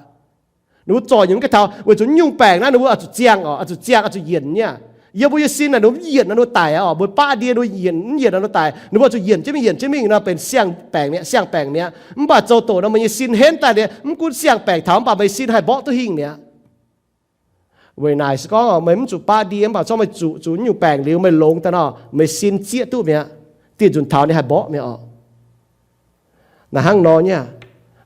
Ninh mbuo zorc nyungc ga'taux weic zuqc nyungc baengc naaiv ninh mbuo oix zuqc ziangh oc, oix zuqc ziangh, oix zuqc yienc nyei. Yiem mbuo nyei sin naaic ninh mbuo mv yienc nor ninh mbuo daic oc, mbuo baav ndie ninh mbuo yienc, mv yienc nor ninh mbuo daic. Ninh mbuo oix zuqc yienc jienv mingh, yienc jienv mingh nor benx siang-baengc mi'aqv, siang-baengc mi'aqv. Mv baac zoux doqc nor meih nyei sin henv daaih liuz, mv gunv siang-baengc taux mv baac meih sin haih mborqv duqv hingh mi'aqv. Weic naaic se gorngv meih mv zuqc baav ndie mv baac corc meih zuqc zuqc nyungc baengc liuz meih longx daaih nor, meih sin zieqv duqv mi'aqv. Dieh nzunc taux ninh haih mborqv mi'aqv oc. Naaiv hnangv nor nyei aqv.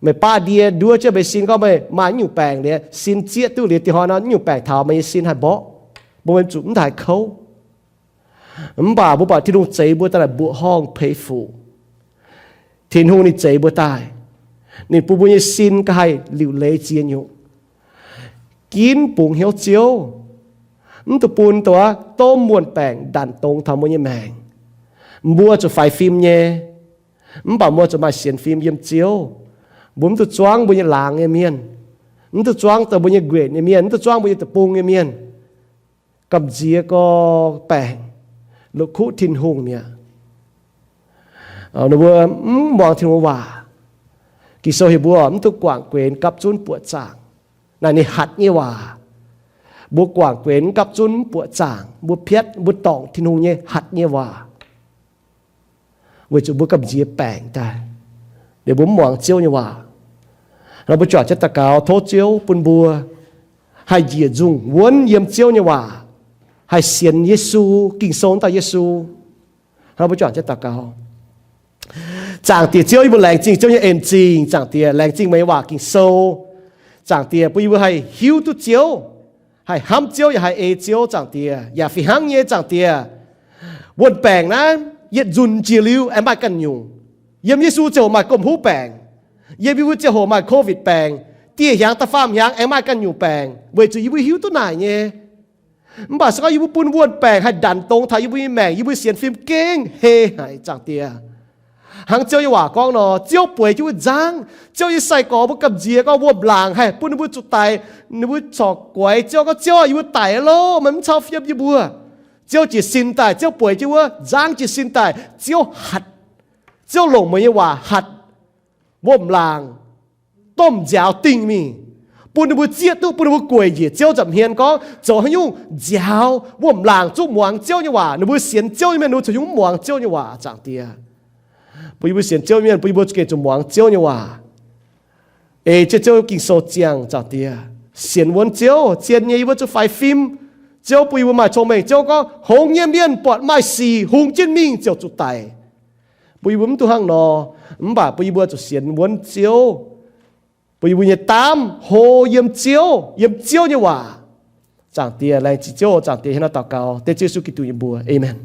Meih baav ndie nduov jienv meih sin gorngv meih maaih nyungc baengc liuz, sin zieqv duqv liuz, dih hnoi nor nyungc baengc taux meih nyei sin haih mborqv, mbuo maiv zuqc mv haih kouv. Mv baac mbuo buatc Tin-Hungh zeix mbuo daaih mbuoqc horngh peix fuc. Tin-Hungh ninh zeix mbuo daaih, ninh bun mbuo nyei sin ga'haih liuc leiz ziex nyungc. Ginv bungx hnyouv Ziouv, mv dungx bun dongh wuov domh muonh baengc ndanc dongz taux mbuo nyei maengc. Mbuo zuqc faix fim nyei, mv baac mbuo zuqc maaih sienx fim yiem Ziouv. Mbuo mv dungx zuangv mbuo nyei laangz nyei mienh, mv dungx zuangv dongh mbuo nyei nquenc nyei mienh, mv dungx zuangv mbuo nyei deic-bung nyei mienh. Gamh nziex gorx baengc, la'kuqv Tin-Hungh mi'aqv. Ninh mbuo mv muangx Tin-Hungh waac. Ging-Sou heuc mbuo mv dungx guangc guenx gapv zunv buoqc zaangc. Naaiv ninh hatc nyei waac. Mbuo guangc guenx gapv zunv buoqc zaangc, mbuo piatv, mbuo dorngc Tin-Hungh nyei hatc nyei waac, weic zuqc mbuo gamh nziex baengc daaih, liuz mbuo mv muangx Ziouv nyei waac. Nor mbuo juangc jienv daux gaux tov Ziouv bun mbuo haih njiec nzungh wuonv yiem Ziouv nyei waac, haih sienx Yesu, Ging-Sou dauh Yesu. Nor mbuo juangc jienv daux gaux. Zaangc Diex Ziouv, yie mbuo laengz zingh Ziouv nyei en zingh. Zaangc Diex, laengz zingh meih nyei waac Ging-Sou. Zaangc Diex, bun yie mbuo haih hiuv duqv Ziouv, haih hnamv Ziouv yaac haih ei Ziouv. Zaangc Diex, yaac fih hnangv nyei, Zaangc Diex, wuon-baengc naaiv yietc nzunc jiex liuz aengx maaih ganh nyungc. Yiem Yesu ziangh hoc maaih gomh huv baengc. Yiem yie mbuo ziangh hoc maaih COVID baengc. Dieh hiaangx da'faam hiaangx aengx maaih ganh nyungc baengc, weic zuqc yie mbuo hiuv duqv naaic nyei. Mv baac se gorngv yie mbuo bun wuon-baengc haih ndanc dongz taux yie mbuo nyei maengc, yie mbuo sienx fim gengh hei haic, Zaangc Diex. Hnangv Ziouv nyei waac gorngv nor, Ziouv bueix jienv wuov nzangv. Ziouv nyei sai-gorx mbuo gamh nziex gorngv wuom-laangc haih bun ninh mbuo zuqc daic, ninh mbuo corc guaix Ziouv gorngv, Ziouv aah, yie mbuo daic loh, meih mv cau fiem yie mbuo. Ziouv jiez sin daaih, Ziouv bueix jienv wuov nzangv jiez sin daaih, Ziouv hatc, Ziouv longc meih nyei waac hatc wuom-laangc, domh nziaaux dingh mingh, bun ninh mbuo zieqv duqv, bun ninh mbuo gueic njiec Ziouv nza'hmien gorngv zoux haaix nyungc nziaaux wuom-laangc zungv muangx Ziouv nyei waac. Ninh mbuo sienx Ziouv nyei mienh, ninh mbuo zoux haaix nyungc muangx Ziouv nyei waac, Zaangc Diex. Bun yie mbuo sienx Ziouv mienh, bun yie mbuo zungv gengh zuqc muangx Ziouv nyei waac, ei jienv Ziouv Ging-Sou ziangh, Zaangc Diex. Sienx wuonv Ziouv, zien nyei yie mbuo zuqc faix fim. Ziouv bun yie mbuo maaih cong-mengh. Ziouv gorngv, hngongx nyei mienh buatc maaih sic hungx jienv mingh ziouc zuqc daic. Bun yie mbuo mv dungx hnangv nor, mv baac bun yie mbuo zuqc sienx wuonv Ziouv, bun yie mbuo nyei daamv hlo yiem Ziouv, yiem Ziouv nyei waac. Zaangc Diex, laengz zingh Ziouv. Zaangc Diex, hiuv nor daux gaux dengv Ziouv Yesu Giduc nyei mbuox. Aamen.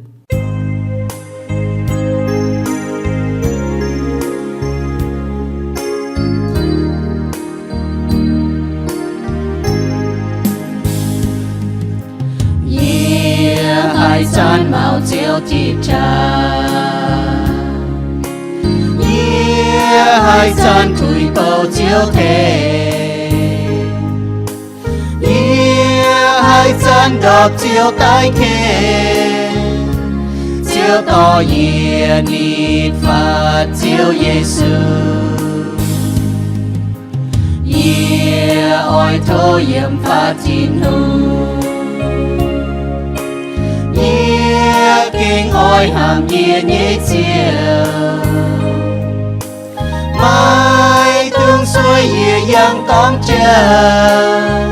Yie haih zanc maux Ziouv jiex qaqv. Yie haih zanc tuix bouh Ziouv tengx. Yie haih zanc ndorpc Ziouv daiv ken. Ziouv dorh yie nitv fatv Ziouv Yesu. Yie oix tov yiem fatv Tin-Hungh. Yie gengh oix hnamv yie nyei Ziouv. Maiv dungx sueih yie yangh dorngx jauv.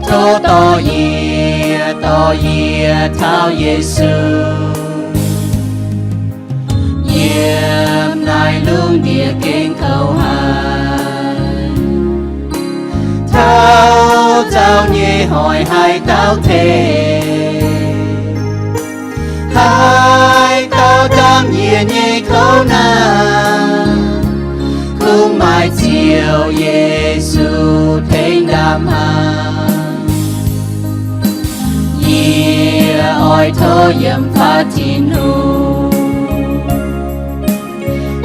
Tov dorh yie, dorh yie taux Yesu. Yiem naaiv lungh ndiev gengh kouv haic. Taux zaux nyei hoic haaix dauh tengx? Haaix dauh ndaam yie nyei kouv naaic? Kungx maaih Ziouv Yesu tengx ndaam haic. Yie oix tov yiem fatv Tin-Hungh.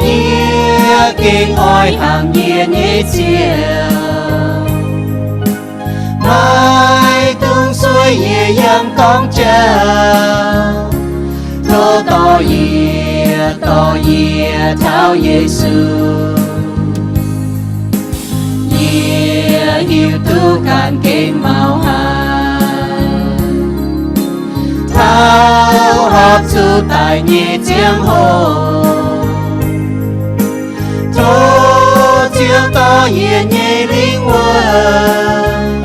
Yie gengh oix hnamv yie nyei Ziouv. Maiv dungx sueih yie yangh dorngx jauv. Tov dorh yie, dorh yie taux Yesu. Yie hiuv duqv ganh gengh maux haic. Taux horpc zuqc daic nyei ziangh hoc, tov Ziouv dorh yie nyei lingv wuov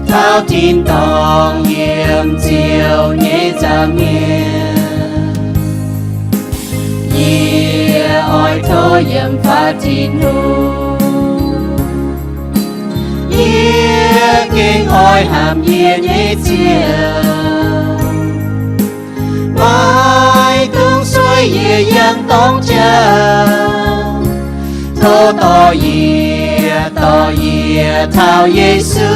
taux tin-dorngh yiem Ziouv nyei nza'hmien. Yie oix tov yiem fatv Tin-Hungh. gengh oix hamx yie nyei Ziouv. Maiv dungx sueih yie yangh dorngx jauv, tov dorh yie, dorh yie taux Yesu.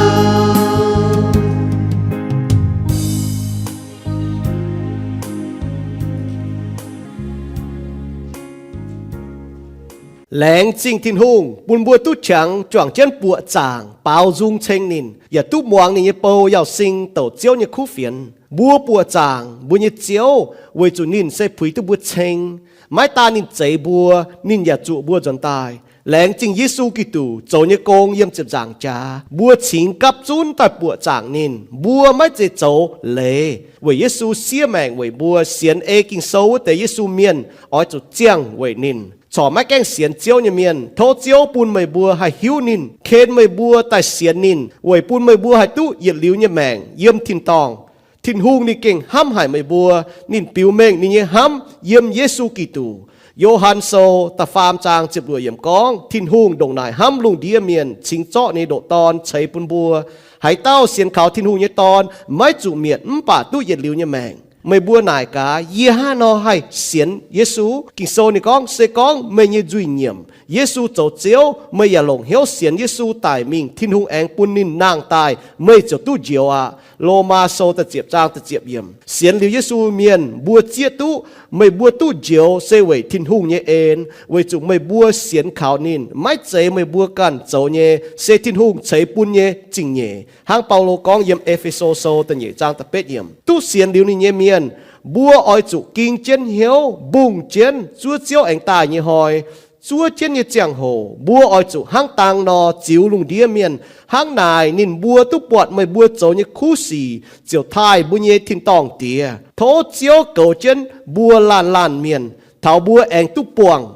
Laengz zingh Tin-Hungh bun mbuo duqv qangx juangc jienv buoqc zaangc baaux nzung ceng ninh, yaac duqv muangx ninh nyei bou Yauh Sing douc Ziouv nyei kuv fienx. Mbuo buoqc zaangc mbuo nyei Ziouv weic zuqc ninh se puix duqv mbuo ceng. Maiv daan ninh zeix mbuo, ninh yaac zuqc mbuo nzuonx daaih. Laengz zingh Yesu Giduc zoux nyei gong yiem ziepc nzaangc jaax, mbuo cingx gapv zunv daaih buoqc zaangc ninh. Mbuo maiv zeiz zoux leiz, weic Yesu siev maengc weic mbuo. Sienx ei Ging-Sou wuov deix Yesu mienh oix zuqc ziangh weic ninh. Corc maiv gaengh sienx Ziouv nyei mienh, tov Ziouv bun meih mbuo haih hiuv ninh, ken meih mbuo daaih sienx ninh, weic bun meih mbuo haih duqv yietc liuz nyei maengc yiem tin-dorngh. Tin-Hungh ninh gengh hnamv haic meih mbuo. Ninh biux mengh ninh nyei hnamv yiem Yesu Giduc. Yo^han Sou da'faam zaang ziepc luoqc yiemc gorngv, Tin-Hungh ndongc naaic hnamv lungh ndiev mienh, cingx zorqv ninh nyei ndoqc Dorn ceix bun mbuo. Haaix dauh sienx kaux Tin-Hungh nyei Dorn maiv zuqc mietc, mv baac duqv yietc liuz nyei maengc. Meih mbuo naaic gaax, yie hnangv haaix nor haih sienx Yesu? Ging-Sou ninh gorngv, se gorngv meih nyei nzuih nyiemc, Yesu zoux Ziouv, meih yaac longc hnyouv sienx Yesu daic mingh, Tin-Hungh aengx bun ninh nangh daaih, meih ziouc duqv njoux aqv. Lomaa Sou da'ziepc zaang da'ziepc yiemc. Sienx liuz Yesu mienh mbuo zieqv duqv, meih mbuo duqv njoux se weic Tin-Hungh nyei en, weic zuqc meih mbuo sienx kaux ninh. Maiv zeiz meih mbuo ganh zoux nyei, se Tin-Hungh ceix bun nyei zingh nyeic. Hnangv Baulo gorngv yiem E^fe^so Sou da'nyeic zaang da'betv yiemc, duqv sienx liuz ninh nyei mienh, mbuo oix zuqc ging jienv hnyouv, mbungh jienv zuov Ziouv aengx daaih nyei hnoi. Zuov jienv nyei ziangh hoc mbuo oix zuqc hnangv dang nor ziux lungh ndiev mienh. Hnangv naaic ninh mbuo duqv buatc meih mbuo zoux nyei kuv sic ziouc taaih mbuo nyei tin-dorngh Diex. Tov Ziouv goux jienv mbuo laanh laanh mienh, taux mbuo aengx duqv buangh